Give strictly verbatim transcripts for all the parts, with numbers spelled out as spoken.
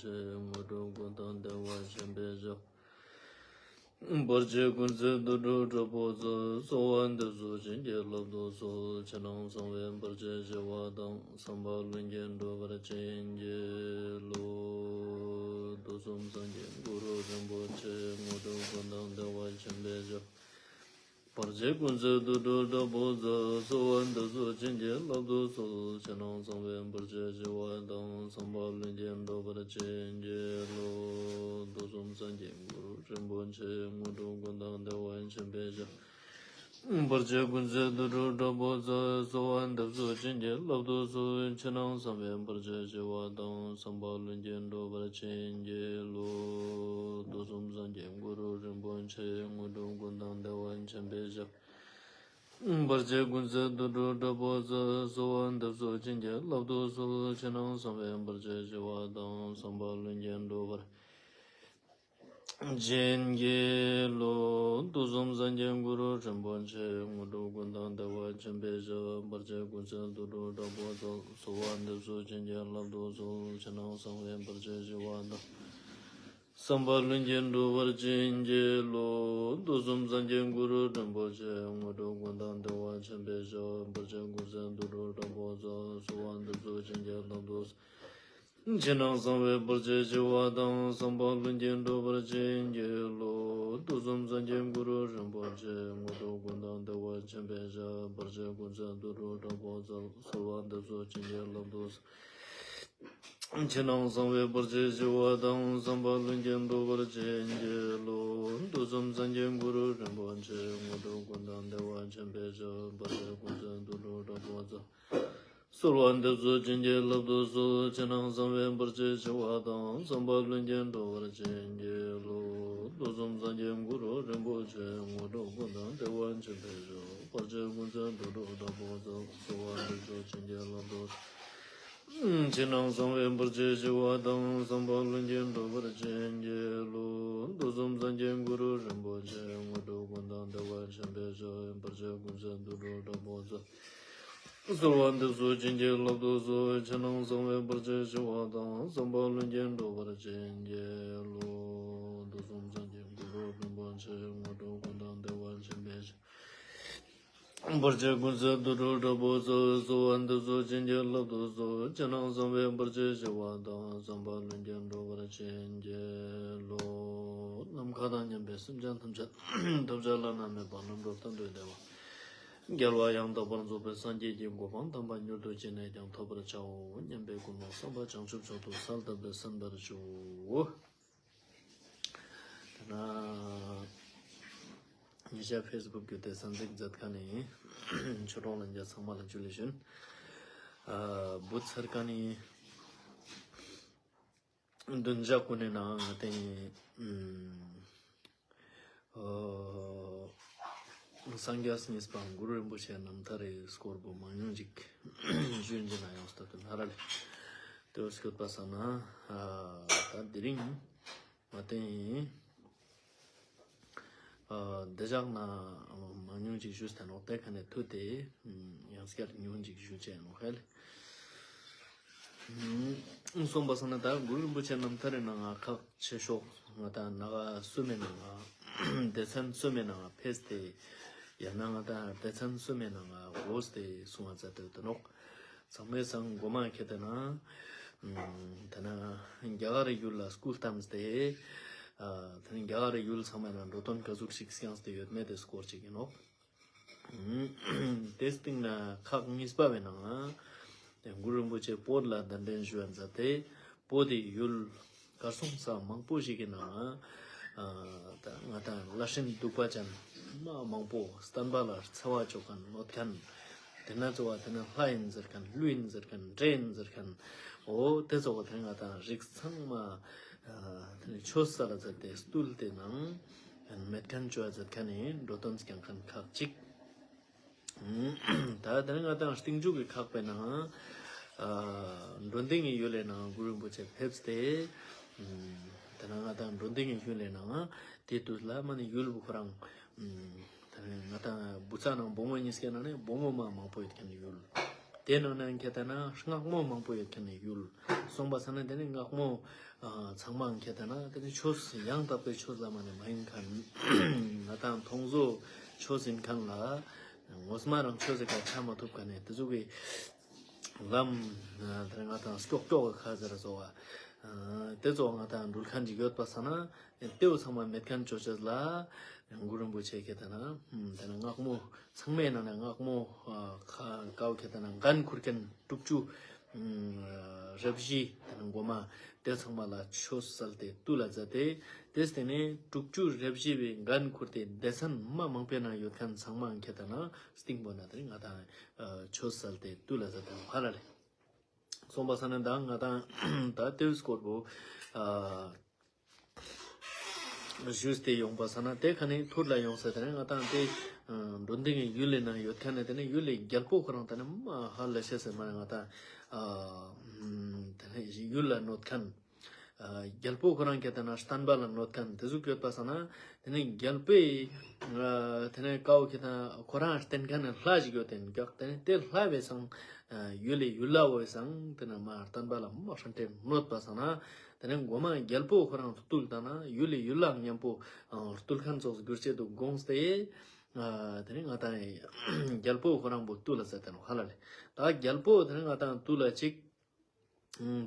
ཆེ། དངོས་གྲུབ་ཀུན་བདག་བདེ་བ་ཆེན་པོས་ཞབས། བར་ཆད་ཀུན་སེལ་དུད་འགྲོ་དྲག་པོ་ཚོགས། གསོལ་བ་འདེབས་སོ་བྱིན་གྱིས་བརླབ་ཏུ་གསོལ། ཕྱི་ནང་གསང་བའི་བར་ཆད་ཞི་བ་དང་། བསམ་པ་ལྷུན་གྱིས་འགྲུབ་པར་བྱིན་གྱིས་རློབས། དུས་གསུམ་སངས་རྒྱས་གུ་རུ་རིན་པོ་ཆེ། དངོས་གྲུབ་ཀུན་བདག་བདེ་བ་ཆེན་པོས་ཞབས། བར་ཆད་ཀུན་སེལ་དུད་འགྲོ་དྲག་པོ་ཚོགས། གསོལ་བ་འདེབས་སོ་བྱིན་གྱིས་བརླབ་ཏུ་གསོལ། ཕྱི་ནང་གསང་བའི་བར་ཆད་ཞི་བ་དང་། བསམ་པ་ལྷུན་གྱིས་འགྲུབ་པར་བྱིན་གྱིས་རློབས། དུས་གསུམ་སངས་རྒྱས་གུ་རུ་རིན་པོ་ཆེ། དངོས་གྲུབ་ཀུན་བདག་བདེ་བ་ཆེན་པོས་ཞབས། བར་ཆད་ཀུན་སེལ་དུད་འགྲོ་དྲག་པོ་ཚོགས། གསོལ་བ་འདེབས་སོ་བྱིན་གྱིས་བརླབ་ཏུ་གསོལ། ཕྱི་ནང་གསང་བའི་བར་ཆད་ཞི་བ་དང་། བསམ་པ་ལྷུན་གྱིས་འགྲུབ་པར་བྱིན་གྱིས་རློབས། དུས་གསུམ་སངས་རྒྱས་གུ་རུ་རིན་པོ་ཆེ། དངོས་གྲུབ་ཀུན་བདག་བདེ་བ་ཆེན་པོས་ཞབས། བར་ཆད་ཀུན་སེལ་དུད་འགྲོ་དྲག་པོ་ཚོགས། གསོལ་བ་འདེབས་སོ་བྱིན་གྱིས་བརླབ་ཏུ་གསོལ། ཕྱི་ནང་གསང་བའི་བར་ཆད་ཞི་བ་དང་། བསམ་པ་ལྷུན་གྱིས་འགྲུབ་པར་བྱིན་གྱིས་རློབས། དུས་གསུམ་སངས་རྒྱས་གུ་རུ་རིན་པོ་ཆེ། དངོས་གྲུབ་ཀུན་བདག་བདེ་བ་ཆེན་པོས་ཞབས། བར་ཆད་ཀུན་སེལ་དུད་འགྲོ་དྲག་པོ་ཚོགས། གསོལ་བ་འདེབས་སོ་བྱིན་གྱིས་བརླབ་ཏུ་གསོལ། ཕྱི་ནང་གསང་བའི་བར་ཆད་ཞི་བ་དང་། བསམ་པ་ལྷུན་གྱིས་འགྲུབ་པར་བྱིན་གྱིས་རློབས། དུས་གསུམ་སངས་རྒྱས་གུ་རུ་རིན་པོ་ཆེ། དངོས་གྲུབ་ཀུན་བདག་བདེ་བ་ཆེན་པོས་ཞབས། བར་ཆད་ཀུན་སེལ་དུད་འགྲོ་དྲག་པོ་ཚོགས། གསོལ་བ་འདེབས་སོ་བྱིན་གྱིས་བརླབ་ཏུ་གསོལ། ཕྱི་ནང་གསང་བའི་བར་ཆད་ཞི་བ་དང་། བསམ་པ་ལྷུན་གྱིས་འགྲུབ་པར་བྱིན་གྱིས་རློབས། དུས་གསུམ་སངས་རྒྱས་གུ་རུ་རིན་པོ་ཆེ། དངོས་གྲུབ་ཀུན་བདག་བདེ་བ་ཆེན་པོས་ཞབས། བར་ཆད་ཀུན་སེལ་དུད་འགྲོ་དྲག་པོ་ཚོགས། གསོལ་བ་འདེབས་སོ་བྱིན་གྱིས་བརླབ་ཏུ་གསོལ། ཕྱི་ནང་གསང་བའི་བར་ཆད་ཞི་བ་དང་། བསམ་པ་ལྷུན་གྱིས་འགྲུབ་པར་བྱིན་གྱིས་རློབས། དུས་གསུམ་སངས་རྒྱས་གུ་རུ་རིན་པོ་ཆེ། དངོས་གྲུབ་ཀུན་བདག་བདེ་བ་ཆེན་པོས་ཞབས། བར་ཆད་ཀུན་སེལ་དུད་འགྲོ་དྲག་པོ་ཚོགས། གསོལ་བ་འདེབས་སོ་བྱིན་གྱིས་བརླབ་ཏུ་གསོལ། ཕྱི་ནང་གསང་བའི་བར་ཆད་ཞི་བ་དང་། བསམ་པ་ལྷུན་གྱིས་འགྲུབ་པར་བྱིན་གྱིས་རློབས། དུས་གསུམ་སངས་རྒྱས་གུ་རུ་རིན་པོ་ཆེ། དངོས་གྲུབ་ཀུན་བདག་བདེ་བ་ཆེན་པོས་ཞབས། བར་ཆད་ཀུན་སེལ་དུད་འགྲོ་དྲག་པོ་ཚོགས། གསོལ་བ་འདེབས་སོ་བྱིན་གྱིས་བརླབ་ཏུ། ཕྱི་ནང་གསང་བའི་བར་ཆད་ཞི་བ་དང་། བསམ་པ་ལྷུན་གྱིས་འགྲུབ་པར་བྱིན་གྱིས་རློབས། དུས་གསུམ་སངས་རྒྱས་གུ་རུ་རིན་པོ་ཆེ། དངོས་གྲུབ་ཀུན་བདག་བདེ་བ་ཆེན་པོས་ཞབས། བར་ཆད་ཀུན་སེལ་དུད་འགྲོ་དྲག་པོ་ཚོགས། གསོལ་བ་འདེབས་སོ་བྱིན་གྱིས་བརླབ་ཏུ་གསོལ། ཕྱི་ནང་གསང་བའི་བར་ཆད་ཞི་བ་དང་། བསམ་པ་ལྷུན་གྱིས་འགྲུབ་པར་བྱིན་གྱིས་རློབས། དུས་གསུམ་སངས་རྒྱས་གུ་རུ་རིན་པོ་ཆེ། དངོས་གྲུབ་ཀུན་བདག་བདེ་བ་ཆེན་པོས་བར་ཆད་ཀུན་སེལ་དུད་འགྲོ་དྲག་པོ་ཚོགས། གསོལ་བ་འདེབས་སོ་བྱིན་གྱིས་བརླབ་ཏུ་གསོལ། ཕྱི་ནང་གསང་བའི་བར་ཆད་ཞི་བ་དང་། བསམ་པ་ལྷུན་གྱིས་འགྲུབ་པར་བྱིན་གྱིས་རློབས། ནམ་མཁའ་དང་མཉམ་པའི་སེམས་ཅན་ཐམས་ཅད་ཐོབ་བྱ་བླ་ན་མེད་པ་རྣམ་གྲོལ་གཏན་དུ་བདེ་བ། རྒྱལ་བ་ཡང་དག་པར་རྫོགས་པའི་སངས་རྒྱས་ཀྱི་གོ་འཕང་དམ་པ་མྱུར་དུ་ཅི་ནས་ཀྱང་ཐོབ་པར་བྱའོ་སྙམ་པའི་ཀུན་སློང་བསམ་པ་བྱང་ཆུབ་མཆོག་ཏུ་གསལ་བཏབ་པས་གསན་པར་ཞུའོ། དེ་ན་ཉེ་ཆར་ཕེ་སི་བུག་བརྒྱུད་དེ་གསན་གཟིགས་མཛད་མཁན་ནི་ཆོས་གྲོགས་ལྷན་རྒྱས་ཚང་མ་ལ་ཇུ་ལེ་ཞུན། ཨ་བུ་ཚར་མཁན་ནི་བདུན་བརྒྱ་གོ་གནས་ནང་ང་དེ་ཨ་སངས་རྒྱས་གཉིས་པ་གུ་རུ་རིན་པོ་ཆེ་རྣམ་ཐར་རི་སྐོར་བུ་མང་ཉུང་ཅིག་ཞུན་གྱི་ན་ཡོངས་ཏོ་དུ་ཧ་ར་ལེ། དེ་བ་སྐྱོད་པ་ས་ན་ཨ་ད་དེ་རིང་ང་དེ་ཨ་འདི་ཞག་ན་མང་ཉུང་ཅིག་ཞུས་ཐལ་ནོག་དེ་ཁ་ནས་ཐུ་དེ་ཡང་སྐྱར་ཉུང་ཅིག་ཞུ་ཆེ་ནོག་ཧེ་ལེ། གསུངས་པ་སོང་ན་ད་གུ་རུ་རིན་པོ་ཆེ་རྣམ་ཐར་རི་ནང་ང་ཁག་ཆེ་ཤོས་ང་ད་ན་ག་སུ་མེ་ནང་ང་སྡེ་ཚན་སུ་མེ་ནང་ང་ཕེས་ཏེ་ཡང་ན་ང་ད་སྡེ་ཚན་སུ་མེ་ནང་ང་འོས་ཏེ་གསུང་བ་མཛད་དེ་ཡོད་དེ་ནོག་ཚང་མའི་སང་མགོ་མ་ཁེ་ཏེ་ན་ད་ན་རྒྱ་གར་རི་ཡུལ་ལ་སྐུ་བལྟམས་ཏེ་ད་ན་རྒྱ་གར་རི་ཡུལ་ཚང་མ་ན་འགྲོ་དོན་ག་ཟུག་ཞིག་བསྐྱངས་ཏེ་ཡོད་མེད་དེ་སྐོར་ཅིག་ཡིན་ནོག་དེ་སྟེང་ན་ཁག་གཉིས་པ་བའི་ནང་ང་གུ་རུ་རིན་པོ་ཆེ་བོད་ལ་གདན་འདྲེན་ཞུ་བ་མཛད་དེ་བོད་དེ་ཡུལ་གར་སོང་ས་མང་པོ་ཞིག་གི་ནང་ང་ད་ང་དང་བླ་སྲིན་གདུག་པ་ཅན་མ་མང་པོ་བསྟན་པ་ལ་འཚེ་བ་བཅོ་མཁན་གནོད་མཁན་དེ་ན་གཙོ་བ་དེ་ན་ལྷ་ཡིན་ཟེར་མཁན་ཀླུ་ཡིན་ཟེར་མཁན་འདྲེ་ཡིན་ཟེར་མཁན་འོ་དེ་ཚོ་བ་དེ་ང་དང་རིགས་ཚང་མ་ཆོས་ས་ལ་མཛད་དེ་བཏུལ་ཏེ་ནང་མེད་མཁན་བཅོ་བ་མཛད་མཁན་ནི་འགྲོ་དོན་སྐྱོང་མཁན་ཁག་ཅིག་ད་དེ་ནི་ང་དང་སྟེང་འཇུག་གི་ཁག་པའི་ནང་འགྲོ་འདིང་གི་ཡུལ་ལས་ནང་གུ་རུ་རིན་པོ་ཆེ་ཕེབས་ཏེ། དེ་ནི་ང་དང་འགྲོ་འདིང་གི་ཡུལ་ལས་ནང་དེ་དུས་ལ་མ་ནི་ཡུལ་བུ་ཁོ་རང་དེ་ནི་ང་དང་བུ་ཚ་ནང་བུ་མོ་གཉིས་ཀའི་ནང་ནས་བུ་མོ་མ་མང་པོ་ཡོད་མཁན་ཡུལ། དེ་ནང་ནས་ཁྱེད་ལྟ་ན་སྔགས་མོ་མང་པོ་ཡོད་མཁན་ནི་ཡུལ། སོང་པ་ས་ན་དེ་ནི་སྔགས་མོ་ཨ་ཚང་མ་ཁྱེད་ལྟ་ན་དེ་ནི་ཆོས་ཡང་དག་པའི་ཆོས་ལ་མ་ནི་མ་ཡིན་མཁན། ང་དང་མཐོང་བཟོ་ཆོས་ཡིན་མཁན་ལ། ངོ་མ་རང་ཆོས་ཟེར་ག་ཆ་མ་ཐུབ་མཁན་ནི་དེ་ཚོ་གི་ལམ་ཨ་དེ་ནི་ང་དང་སྐྱོག་སྐྱོག་གི་ཁ་ཟེར་བཟོ་བ། ཨ་དེ་ཚོ་ང་དང་འགྲུལ་མཁན་ཅིག་ཡོད་པ་ས་ན། ལྟེའུ་ཚང་མ་མེད་མཁན་ཅོ་ཅེས་ལ། གུ་རུ་རིན་པོ་ཆེ་ཁྱེད་ལྟ་ན། དེ་ནི་སྔགས་མོ་ཚང་མའི་ནང་ནས་སྔགས་མོ་ཁ་ཀའོ་ཁྱེད་ལྟ་ན་འགན་ཁུར་མཁན་དྲུག་ཅུ་རེ་བཞི་དེ་ནི་མགོ་མ་དེ་ཚང་མ་ལ་ཆོས་སལ་ཏེ་བཏུལ་ལ་མཛད་དེ། དེ་སྟེང་ནས་དྲུག་ཅུ་རེ་བཞི་བའི་འགན་ཁུར་ཏེ་སྡེ་ཚན་མ་མང་པོའི་ནང་ཡོད་མཁན་ཚང་མ་ཁྱེད་ལྟ་ན་སྟེང་པོ་ན་དེ་ནི་ང་དང་ཆོས་སལ་ཏེ་བཏུལ་ལ་མཛད་དེ་ཧ་ལ་ལེ། སོང་པ་ས་ན་ད་ང་དང་ད་ལྟེའུ་སྐོར་པོ། ཞུས་ཏེ་ཡོང་པ་ས་ན་དེ་ཁ་ནས་ཐུར་ལ་ཡོང་ས་དེ་ནས་ང་དང་དེ་འགྲོ་འདི་གི་ཡུལ་ལས་ནང་ཡོད་མཁན་ནས་དེ་ནས་ཡུལ་ལས་རྒྱལ་པོ་ཁོ་རང་དེ་ནས་མ་ཧ་ལས་ཤེས་ཟེར་མ་ང་དང་དེ་ནས་ཡུལ་ལ་གནོད་མཁན། རྒྱལ་པོ་ཁོ་རང་གི་དེ་ན་བསྟན་པ་ལ་གནོད་མཁན་དེ་ཟུག་ཡོད་པ་ས་ན་དེ་ནས་རྒྱལ་པོས་དེ་ནས་ཀའོ་ཁྱེད་དང་ཁོ་རང་བསྟེན་མཁན་ནས་ལྷ་ཞིག་ཡོད་དེ་ནས་རྒྱག་དེ་ནས་དེ་ལྷ་བས་སང་ཡུལ་ལས་ཡུལ་ལ་འོས་སང་དེ་ནས་མ་བསྟན་པ་ལ་མ་ཧྲན་ཏེ་གནོད་པ་ས་ན། དེ་ནས་མགོ་མ་རྒྱལ་པོ་ཁོ་རང་བཏུལ་བཏང་ན་ཡུལ་ལས་ཡུལ་ལ་མཉམ་པོ་བཏུལ་མཁན་ཚོགས་སུ་གྱུར་ཆེད་དུ་དགོངས་ཏེ། དེ་ནས་ང་དང་རྒྱལ་པོ་ཁོ་རང་པོ་བཏུལ་ལ་ཟེར་དེ་ནོ་ཧ་ལ་ལེ། ད་རྒྱལ་པོ་དེ་ནས་ང་དང་བཏུལ་ལ་ཅིག་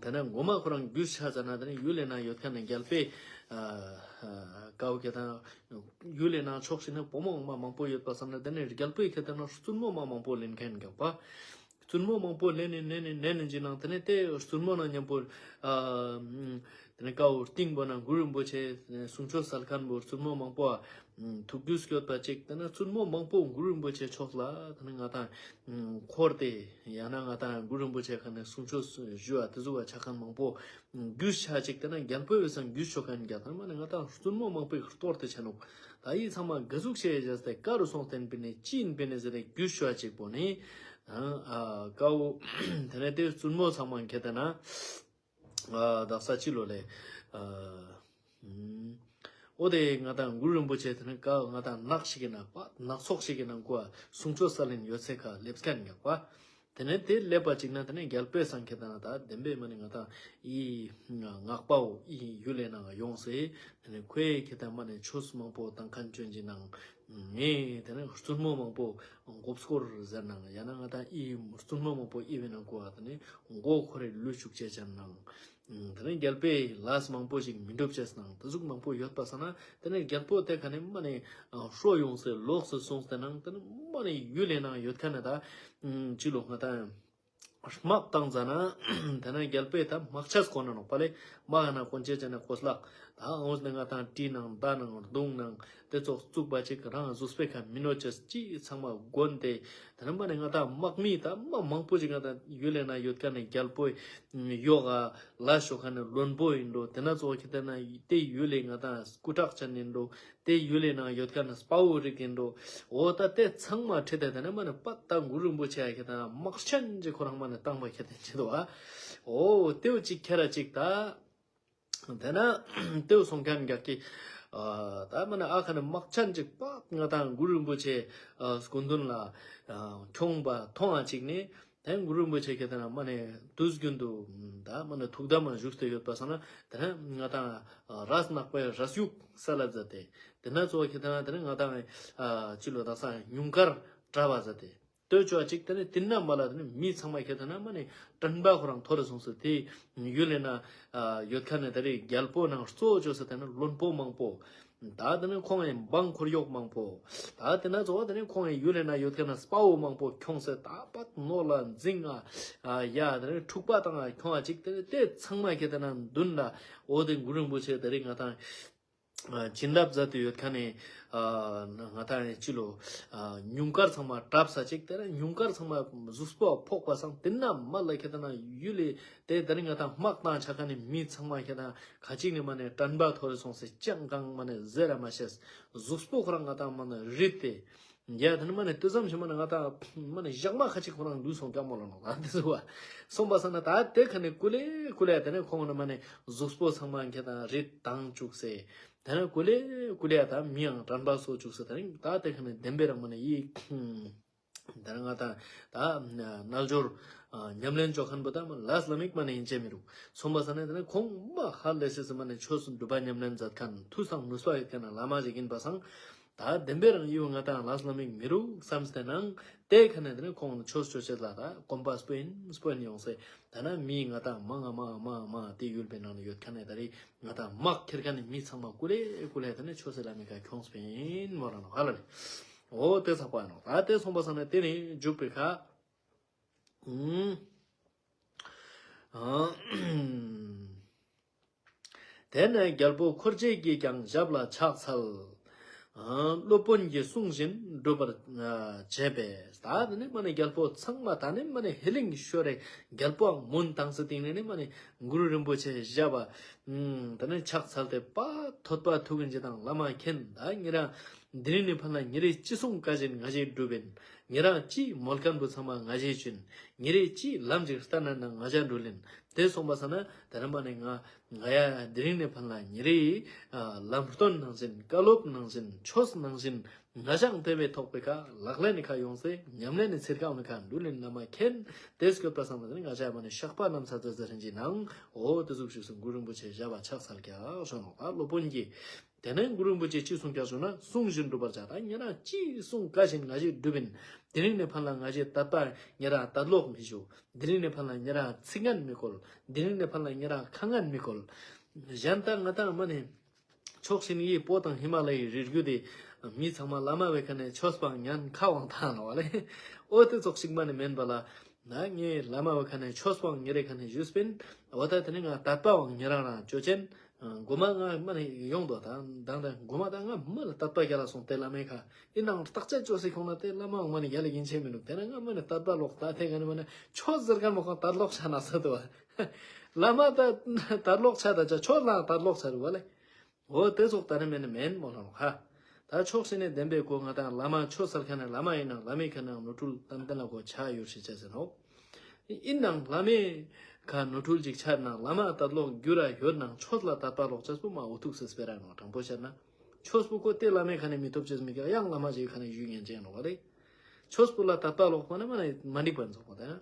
དེ་ནས་མགོ་མ་ཁོ་རང་རྒྱུས་ཆ་ཟ་ན་དེ་ནས་ཡུལ་ལས་ན་ཡོད་མཁན་ནས་རྒྱལ་པོས་ཀའོ་ཁྱེད་དང་ཡུལ་ལས་ན་ཕྱོགས་ཤིག་ན་བུ་མོ་མ་མང་པོ་ཡོད་པ་བསམ་ན་དེ་ནས་རྒྱལ་པོས་ཁྱེད་དང་ན་བཙུན་མོ་མ་མང་པོ་ལེན་མཁན་འགག་པ། བཙུན་མོ་མང་པོ་ལེན་ནས་ལེན་ནས་ལེན་ནས་ཅི་ནང་དེ་ནས་དེ་བཙུན་མོ་ནང་མཉམ་པོ་ཨ་དེ་ནས་ཀའོ་སྟེང་པོ་ན་གུ་རུ་རིན་པོ་ཆེ་གསུང་ཆོས་སལ་མཁན་པོ་བཙུན་མོ་མང་པོ་ཐུགས་རྒྱུས་སྐྱོད་པ་ཅིག་དེ་ནས་བཙུན་མོ་མང་པོ་གུ་རུ་རིན་པོ་ཆེ་ཕྱོགས་ལ་དེ་ནས་ང་དང་འཁོར་ཏེ་ཡང་ན་ང་དང་གུ་རུ་རིན་པོ་ཆེ་ཁ་ནས་གསུང་ཆོས་ཞུ་བ་དེ་ཟུག་བ་ཆ་མཁན་མང་པོ་རྒྱུས་ཆ་ཅིག་དེ་ནས་རྒྱལ་པོའི་བས་སང་རྒྱུས་ཆོག་མཁན་རྒྱ་དང་མ་ནས་ང་དང་བཙུན་མོ་མང་པོའི་གཏོར་ཏེ་ཆ་ནོ། ད་ཡིད་ཚང་མ་ག་ཟུག་བྱས་བྱས་ཏེ་ཀ་རུ་སོང་བསྟན་པི་ནས་ཅི་ཡིན་པི་ནས་ཟེར་ཏེ་རྒྱུས་ཆོག་ཅིག་པོ་ནི། ཨ་ཀའོ། དེ་ནས་དེ་བཙུན་མོ་ཚང་མ་ཁྱེད་དེ་ན། ཨ་དག་ས་ཅི་ལོ་ལེ། ཨ་ཨུམ། འོ་དེ་ང་དང་གུ་རུ་རིན་པོ་ཆེ་དེ་ནི་ཀ་ང་དང་ནགས་ཤིག་གི་ནང་པ་ནགས་ཚོགས་ཤིག་གི་ནང་ཀོ་གསུང་ཆོས་སལ་ལེན་ཡོད་ཚད་ཁ་ལེབས་མཁན་ཡག་པ། དེ་ནས་དེ་སླེབས་པ་ཅིག་ན་དེ་ནས་རྒྱལ་པོའི་སང་ཁྱེད་དང་ད་བདེན་པའི་མ་ནི་ང་དང་ཨི་ངག་པའོ་ཨི་ཡུལ་ལས་ནང་ཡོང་སེ། དེ་ནས་ཁོའི་ཁྱེད་དང་མ་ནི་ཆོས་མང་པོ་དང་མཁན་སྐྱོན་གྱི་ནང་། ངས་དེ་ནས་བཙུན་མོ་མང་པོ་མགོ་སྐོར་ཟེར་ནང་ཡང་ན་ང་དང་ཨི་བཙུན་མོ་མང་པོ་ཨི་བའི་ནང་གོ་བ་དེ་ནས་མགོ་ཁོ་རེ་ལུས་བཅུག་བྱས་ཅན་ནང་། དེ་ནས་རྒྱལ་པོའི་ལས་མང་པོ་ཞིག་མི་འགྲུབ་བྱས་ནང་དེ་ཟུག་མང་པོ་ཡོད་པ་ས་ན་དེ་ནས་རྒྱལ་པོ་དེ་ཁ་ནས་མ་ནས་ཧྲོ་ཡོང་སེ་ལོག་སེ་སོང་སྟེ་ནང་དེ་ནས་མ་ནས་ཡུལ་ལས་ནང་ཡོད་ཁ་ནས་ད་ཅི་ལོ་ང་དང་དམག་བཏང་ཙ་ན་དེ་ནས་རྒྱལ་པོས་ད་དམག་ཆས་གོན་ནོག་པ་ལེ། དམག་ན་གོན་ཆས་ཅན་ན་གོས་ལག་ད་འོང་སྟེ་ང་དང་གྲི་ནང་མདའ་ནང་མདུང་ནང་དེ་ཚོགས་བཙུགས་པ་ཅིག་རང་གཟུགས་པོའི་ཁ་མི་གནོད་ཅེས་ཅི་ཚང་མ་གོན་ཏེ། དེ་ནས་མ་ནས་ང་དང་དམག་མི་ད་མ་མང་པོ་ཅིག་ང་དང་ཡུལ་ལས་ན་ཡོད་ཁ་ནས་རྒྱལ་པོའི་ཡོག་ག་ལ་ཤོ་ཁ་ནས་བློན་པོ་ཡིན་འགྲོ། དེ་ན་ཚོགས་ཁྱེད་དེ་ན་དེ་ཡུལ་ལས་ང་དང་སྐུ་དྲག་ཅན་ཡིན་འགྲོ། དེ་ཡུལ་ལས་ན་ཡོད་ཁ་ནས་དཔའ་བོ་རིགས་ཡིན་འགྲོ། འོ་ད་དེ་ཚང་མ་ཁྲིད་དེ་དེ་ནས་མ་ནས་པ་ད་གུ་རུ་རིན་པོ་ཆེ་ཁྱེད་དང་དམག་ཆེན་ཅིག་ཁོ་རང་མ་ནས་བཏང་པ་ཁྱེད་དེ་ཅི་འདུག་ཨ། འོ་དེའུ་ཅིག་ཁྱེད་ར་ཅིག་ད། དེ་ན་དེའུ་སོང་མཁན་རྒྱག་གི། ད་མ་ན་ཨ་ཁ་ནས་དམག་ཆེན་ཅིག་པ་ང་དང་གུ་རུ་རིན་པོ་ཆེ་སྐུ་མདུན་ལ་ཁྱོང་པ་མཐོང་བ་ཅིག་ནས་དེ་གུ་རུ་རིན་པོ་ཆེ་ཁྱེད་དེ་ན་མ་ནས་དུས་རྒྱུན་དུ་ད་མ་ནས་ཐུགས་དམ་བཞུགས་ཏེ་ཡོད་པ་སང་ན་དེ་ན་ང་དང་རས་ནག་པའི་རས་ཡུག་ས་ལ་མཛད་དེ་དེ་ན་གཙོ་བོ་ཁྱེད་དེ་ན་དེ་ན་ང་དང་ཅི་ལོ་དག་ས་ཉུང་དཀར་གྲྭ་བ་མཛད་དེ། ལྟོས་ཅོག་ཅིག་དེ་ནི་དེ་ན་མ་ལ་དེ་ནི་མི་ཚང་མ་ཁྱེད་དེ་ན་མ་ནི་དྲན་པ་ཁོ་རང་ཐོར་སོང་ཟེར་དེ་ཡུལ་ལས་ན་ཡོད་ཁ་ནས་ད་རེས་རྒྱལ་པོ་ནང་གཙོ་བོ་ཅོག་ཟེར་དེ་ནི་བློན་པོ་མང་པོ། ད་དེ་ནི་ཁོང་ཡི་འབངས་འཁོར་གཡོག་མང་པོ། ད་དེ་ན་གཙོ་བོ་དེ་ནི་ཁོང་ཡི་ཡུལ་ལས་ན་ཡོད་ཁ་ནས་དཔའ་བོ་མང་པོ་ཁྱོངས་ཟེར་ད་པད་ནོར་ལ་འཛིང་ང་ཡ་དེ་ནི་འཁྲུག་པ་དང་ཁྱོང་བ་ཅིག་དེ་ནི་དེ་ཚང་མ་ཁྱེད་དེ་ན་མདུན་ལ་འོ་དེ་གུ་རུ་རིན་པོ་ཆེ་ད་རེས་ང་དང་། བྱིན་རླབས་མཛད་དུ་ཡོད་མཁན་ནི་ང་དང་ཡང་ཅི་ལོ་ཉུང་དཀར་ཚང་མ་གྲབས་ས་ཅིག་དེ་ནས་ཉུང་དཀར་ཚང་མ་གཟུགས་པོ་ཕོག་པ་སང་དེ་ན་མ་ལ་ཁྱེད་དང་ན་ཡུལ་ལས་དེ་དེ་ནས་ང་དང་དམག་བཏང་ཆ་མཁན་ནི་མི་ཚང་མ་ཁྱེད་དང་ཁ་ཅིག་ནི་མ་ནས་དྲན་པ་ཐོར་སོང་ཟེར་ཅང་གང་མ་ནས་ཟེར་ར་མ་ཤེས། གཟུགས་པོ་ཁོ་རང་ང་དང་མ་ནས་རིད་དེ། ཡ་དེ་ནི་མ་ནི་ཏུ་ཙམ་ཞིག་མ་ནི་ང་དང་མ་ནི་ཞག་མ་ཁ་ཅིག་ཁོ་རང་ལུས་སོང་སྐྱ་མོ་ལ་ནོ་ད་དེ་ཟུ་བ་སོང་པ་ས་ན་ད་དེ་ཁ་ནི་ཀུ་ལེ་ཀུ་ལེ་དེ་ནི་ཁོང་ནི་མ་ནི་གཟུགས་པོ་ཚང་མ་ཁྱེད་དང་རིད་དང་བཅུག་སེ་དེ་ནི་ཀུ་ལེ་ཀུ་ལེ་ད་མི་ཡང་དྲན་པ་སོ་བཅུག་སེ་དེ་ནི་ད་དེ་ཁ་ནི་བདེན་པའི་རང་མ་ནི་ཡི་ ད་ང་དང་ད་རྣལ་འབྱོར་ཉམས་ལེན་ཅོ་ཁན་བོ་ད་ལས་བླ་མེད་མ་ནེ་ཡིན་ཅེས་མི་རུག་སོང་པ་ས་ནེ་ད་ནི་ཁོང་མ་ཧ་ལས་སེ་སེ་མ་ནེ་ཆོས་སུ་སྒྲུབ་པ་ཉམས་ལེན་མཛད་ཁན་ཐུགས་སང་ནུས་པ་ཡོད་ཁན་བླ་མ་ཞིག་ཡིན་པ་སང་། ད་བདེན་པའི་རང་ཡུལ་ང་དང་ལས་བླ་མེད་མི་རུག་བསམ་སྟེ་ནང་དེ་ཁ་ནེ་ད་ནི་ཁོང་ཆོས་ཅོ་ཅེས་ལ་ད་གོམ་པ་སྤོ་ཡིན་སྤོ་ཡིན་ཡོང་སེ་ད་ན་མི་ང་དང་མ་ང་མ་མ་མ་དེ་ཡུལ་པའི་ནང་ནེ་ཡོད་ཁན་ནེ་ད་རེ་ང་དང་དམག་ཁྱེར་ཁན་ནི་མི་ཚང་མ་ཀུ་ལེ་ཀུ་ལེ་ད་ནི་ཆོས་སེ་བླ་མེད་ཁ་ཁྱོངས་པིན་མོ་རང་ནོ་ཧ་ལ་ལེ། འོ་དེ་ཚགས་པ་ནོ། ད་དེ་སོང་པ་སང་ནེ་དེ་ནི་འཇུག་པའི་ཁ། ཨུམ། ཨ། དེ་ནས་རྒྱལ་པོ་འཁོར་བཅས་ཀྱིས་ཀྱང་ཞབས་ལ་ཕྱག་འཚལ། ཨ། སློབ་དཔོན་གྱི་གསུང་བཞིན་སྒྲུབ་པར་ཨ་བྱས་པས། ད་དེ་ནི་མ་ནི་རྒྱལ་པོ་ཚང་མ་ད་ནི་མ་ནི་ཧི་ལིང་ཤོར་རེ་རྒྱལ་པོའང་མུན་དྭངས་སེ་སྟེང་ནས་ནི་མ་ནི་གུ་རུ་རིན་པོ་ཆེ་ཞབས་ཨ་ད་ནི་ཕྱག་འཚལ་ཏེ་པ་ཐོད་པ་ཐུག་གིན་ཇི་དང་བླ་མ་མཁྱེན། ད་ཉེ་རང་དེ་རིང་ནས་ཕན་ལ་ཉེ་རེ་ཅི་གསུང་བཀའ་བཞིན་ང་ཞིག་སྒྲུབ་ཡིན། ཉེ་རང་ཅི་མོལ་ཁན་བོ་ཚང་མ་ང་ཞིག་བྱིན། ཉེ་རེ་ཅི་ལམ་ཅིག་ལྟ་ན་ན་ང་ཞ་འགྲོ་ལེན། དེ་སོང་པ་ས་ན་ད་རིང་པ་ནས་ང་ང་ཡ་དེ་རིང་ནས་ཕན་ལ་ཉེ་རེ་ལམ་སྟོན་ནང་བཞིན་བཀའ་སློབ་ནང་བཞིན་ཆོས་ནང་བཞིན་ང་ཞང་དེ་བའི་ཐོག་པའི་ཁ་ལག་ལེན་ནི་ཁ་ཡོང་སེ་ཉམས་ལེན་ནི་ཚེར་ཁ་འོ་ནི་ཁ་འགྲུལ་ལེན་བླ་མ་མཁྱེན། དེ་སྐྱོད་པ་སང་ལ་ང་ཞ་མ་ནི་ཤག་པ་ནམ་ས་ཙ་ཙ་རིན་གྱི་ནང་འོ་དེ་ཟུག་ཞུ་སུ་གུ་རུ་རིན་པོ་ཆེ་ཞབས་ལ་ཕྱག་འཚལ་ཀྱག་ཞོ་ནོ། ད་སློབ་དཔོན་གྱིས་དེ་ནས་གུ་རུ་རིན་པོ་ཆེ་ཅི་གསུང་ཀྱག་ཞུ་ན་གསུང་བཞིན་སྒྲུབ་པར་བྱ། ད་ཉེ་རང་ཅི་གསུང་བཀའ་བཞིན་ང་ཞིག་སྒྲུབ་ཡིན། དེ་རིང་ནས་ཕན་ལ་ང་ཞིག་དད་པ་ཉེ་རང་དད་ལོག་མི་ཞུ། དེ་རིང་ནས་ཕན་ལ་ཉེ་རང་ཚིག་ངན་མི་བཀོལ། དེ་རིང་ནས་ཕན་ལ་ཉེ་རང་ཁ་ངན་མི་བཀོལ། གཞན་ད་ང་དང་མ་ནི་ཕྱོགས་ཞིག་ནི་ཡི་པོ་དང་ཧི་མ་ལ་ཡི་རི་རྒྱུད་དེ་མི་ཚང་མ་བླ་མ་བའི་ཁ་ནས་ཆོས་སྤང་ཉན་ཁ་དབང་ཐང་ལ་བ་ལེ། ཨོ་དེ་ཙོགས་ཤིག་མ་ནི་མེན་པ་ལ། ན་ངས་བླ་མ་བའི་ཁ་ནས་ཆོས་སྤང་ཉེ་རེ་ཁ་ནས་ཞུས་པིན། འོ་ད་དེ་ནི་ང་དད་པ་བང་ཉེ་རང་རང་ཅོ་ཅན། གོ་མ་ང་མ་ནི་ཡོང་དོ་ད་དང་དང་གོ་མ་ད་ང་མ་ལ་དད་པ་རྒྱ་ལ་སོང་དེ་བླ་མའི་ཁ་ཨི་ནང་བརྟག་དཔྱད་ཅོ་སི་ཁོང་ན་དེ་བླ་མ་བང་མ་ནི་རྒྱ་ལ་ཡིན་ཆེ་མི་ནུག་དེ་ན་ང་མ་ནི་དད་པ་ལོག་ད་དེ་ག་ནི་མ་ནི་ཆོས་ཟེར་ག་མ་ཁོང་དད་ལོག་ཆ་ན་ས་དུ་བ། བླ་མ་ད་དད་ལོག་ཆ་ད་ཆ་ཆོས་ལ་དད་ལོག་ཆ་རུ་བ་ལེ། འོ་དེ་ཙོགས་ད་ནི་མེན་ནི་མེན་མོ་ལ་ནོ་ཧ། ད་ཕྱོགས་ཤིག་ནས་བདེན་པའི་གོ་ང་དང་བླ་མ་ཆོས་སལ་ཁ་ནས་བླ་མ་ཡིན་ནང་བླ་མའི་ཁ་ནང་ནོར་འཁྲུལ་ཏན་ཏན་ལ་གོ་ཆ་ཡོད་ཤེས་བྱ་ཟེར་ནོ། ཡིན་ནང་བླ་མའི་ཁ་ནོར་འཁྲུལ་ཅིག་ཆར་ནང་བླ་མ་དད་ལོག་རྒྱུ་ར་ཡོད་ནང་ཆོས་ལ་དད་པ་ལོག་ཅེས་པོ་མ་འུ་ཐུག་སེ་སྤེ་ར་ནོ་དྲང་པོ་བཤད་ན། ཆོས་པོ་གོ་དེ་བླ་མའི་ཁ་ནས་མི་ཐོབ་ཅེས་མི་ཀ་ཡང་བླ་མ་ཞིག་ཁ་ནས་ཞུས་ཉན་ཅན་ནོ་བ་ལེ། ཆོས་པོ་ལ་དད་པ་ལོག་པ་ན་མ་ནི་མ་འགྲིག་པ་ཡིན་ཚོགས་པ་དེ་ན།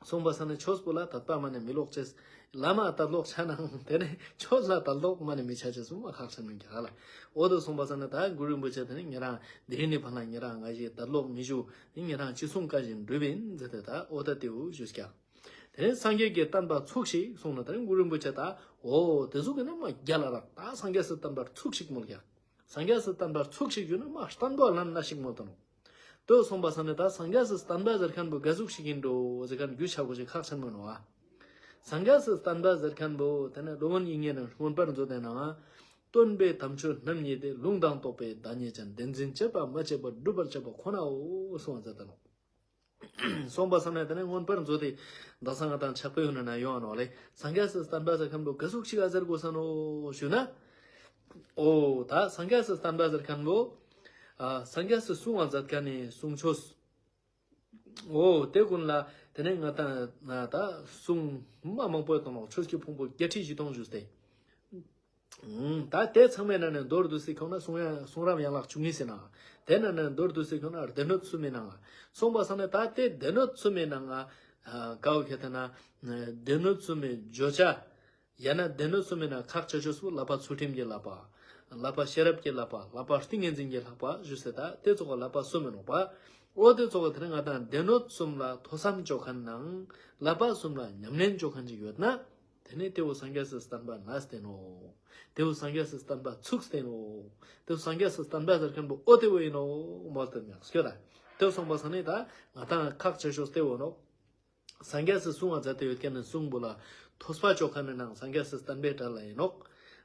སོང་པ་ས་ནས་ཆོས་པོ་ལ་དད་པ་མ་ནས་མི་ལོག་ཅེས། བླ་མ་དད་ལོག་ཆ་ནང་དེ་ནས་ཆོས་ལ་དད་ལོག་མ་ནས་མི་ཆ་ཅེས་སུ་མ་ཁག་ཆེན་མིན་གྱི་ཧ་ལ། འོ་དོ་སོང་པ་ས་ནས་ད་གུ་རུ་རིན་པོ་ཆེ་དེ་ནས་ཉེ་རང་དེ་རིང་ནས་ཕན་ལ་ཉེ་རང་ང་ཞིག་དད་ལོག་མི་ཞུ་ནི་ཉེ་རང་ཅི་གསུང་བཀའ་བཞིན་འགྲུབ་ཡིན་ཟེར་ཏེ་ད་འོ་ད་དེའུ་ཞུས་ཀྱང་། དེ་ནས་སངས་རྒྱས་ཀྱི་བསྟན་པ་ཚུགས་ཤིག་གསུང་ན་དེ་ནས་གུ་རུ་རིན་པོ་ཆེ་ད་འོ་དེ་ཟུག་གི་ན་མ་རྒྱ་ལ་རག་ད་སངས་རྒྱས་སུ་བསྟན་པར་ཚུགས་ཤིག་མོལ་ཀྱང་། སངས་རྒྱས་སུ་བསྟན་པར་ཚུགས་ཤིག་ཞུ་ན་མ་བསྟན་པ་ལ་ན་ཞིག་མོལ་དོ་ནོ། དོ་སོང་པ་ས་ནས་ད་སངས་རྒྱས་སུ་བསྟན་པ་ཟེར་མཁན་པོ་ག་ཟུག་ཞིག་ཡིན་འགྲོ་ཟེར་མཁན་རྒྱུ་ཆ་གོ་ཞིག་ཁག་ཆེན་མོ་ནོ་བ། སངས་རྒྱས་སུ་བསྟན་པ་ཟེར་མཁན་པོ་དེ་ནས་སློབ་དཔོན་དབྱིག་གཉེན་ནས་མངོན་པར་མཛོད་དེ་ནང་སྟོན་པའི་དམ་ཆོས་རྣམ་གཉིས་ཏེ། ལུང་དང་རྟོགས་པའི་བདག་ཉིད་ཅན། བདེན་འཛིན་བཅས་པ་མ་བྱས་པར། སྒྲུབ་པར་བྱ་བ་ཁོ་ནའོ་གསུངས་པ་མཛད་དེ་ནོ། སོང་པ་ས་ནས་དེ་ནས་མངོན་པར་མཛོད་དེ་དག་ས་ང་དང་ཕྱག་དཔེ་ཡོད་ན་ན་ཡོང་ཨ་ནོ་ལེ། སངས་རྒྱས་སུ་བསྟན་པ་ཟེར་མཁན་པོ་ག་ཟུག་ཞིག་ཨ་ཟེར་དགོས་ས་ནོ་ཞུ་ན། ཨོ་ད་སངས་རྒྱས་སུ་བསྟན་པ་ཟེར་མཁན་པོ། ཨ་སངས་རྒྱས་སུ་གསུང་བ་མཛད་མཁན་ནི་གསུང་ཆོས། ཨོ་དེ་ཀུན་ལ་དེ་ནས་ང་དང་ད་གསུང་མ་མང་པོ་ཡོད་དང་ནོ་ཆོས་ཀྱི་ཕུང་པོ་བརྒྱད་ཁྲི་བཞི་སྟོང་བཞུགས་ཏེ། ད་དེ་ཚང་མའི་ནང་ནས་མདོར་བསྡུས་སུ་ཁྱོང་ན་གསུང་ཡ་གསུང་རབ་ཡན་ལག་བཅུ་གཉིས་ཟེར་ན། དེ་ནང་ནས་མདོར་བསྡུས་སུ་ཁྱོང་ན་སྡེ་སྣོད་གསུམ་མའི་ནང་ང་། སོང་པ་ས་ནས་ད་དེ་སྡེ་སྣོད་གསུམ་མའི་ནང་ང་། ཀའོ་ཁེ་ཐ་ན། སྡེ་སྣོད་གསུམ་མའི་བརྗོད་བྱ། ཡང་ན་སྡེ་སྣོད་གསུམ་མའི་ནང་ཁག་ཆེ་ཤོས་སུ་བསླབ་པ་ཚུལ་ཁྲིམས་ཀྱི་བསླབ་པ། བསླབ་པ་ཤེས་རབ་ཀྱི་བསླབ་པ། བསླབ་པ་ཏིང་ངེ་འཛིན་གྱི་བསླབ་པ་ཞུ་སེ་ད་དེ་ཚོ་ག་བསླབ་པ་གསུམ་མའི་ནོག་པ། ཨོ་དེ་ཚོ་ག་དེ་ནི་ང་དང་སྡེ་སྣོད་གསུམ་ལ་ཐོས་བསམ་ཅོ་མཁན་ནང་བསླབ་པ་གསུམ་ལ་ཉམས་ལེན་ཅོ་མཁན་ཅིག་ཡོད་ན། དེ་ནས་དེ་བོ་སངས་རྒྱས་སི་བསྟན་པ་ན་སྟེ་ནོ། དེ་བོ་སངས་རྒྱས་སི་བསྟན་པ་ཚུགས་ཏེ་ནོ། དེ་བོ་སངས་རྒྱས་སི་བསྟན་པ་ཟེར་མཁན་པོ་ཨོ་དེ་བོ་ཡིན་ནོ། མོལ་ཏེ་ཡང་སྐྱོ་ད། དེ་བོ་སོང་པ་ས་ནི་ད་ང་དང་ཁག་ཆེ་ཤོས་དེ་བོ་ནོ། སངས་རྒྱས་སི་གསུང་བ་མཛད་དེ་ཡོད་མཁན་ནི་གསུང་བོ་ལ་ཐོས་པ་ཅོ་མཁན་ནི་ནང་སངས་རྒྱས་སི་བསྟན་པའི་གྲལ་ལ་ཡིན་ནོག་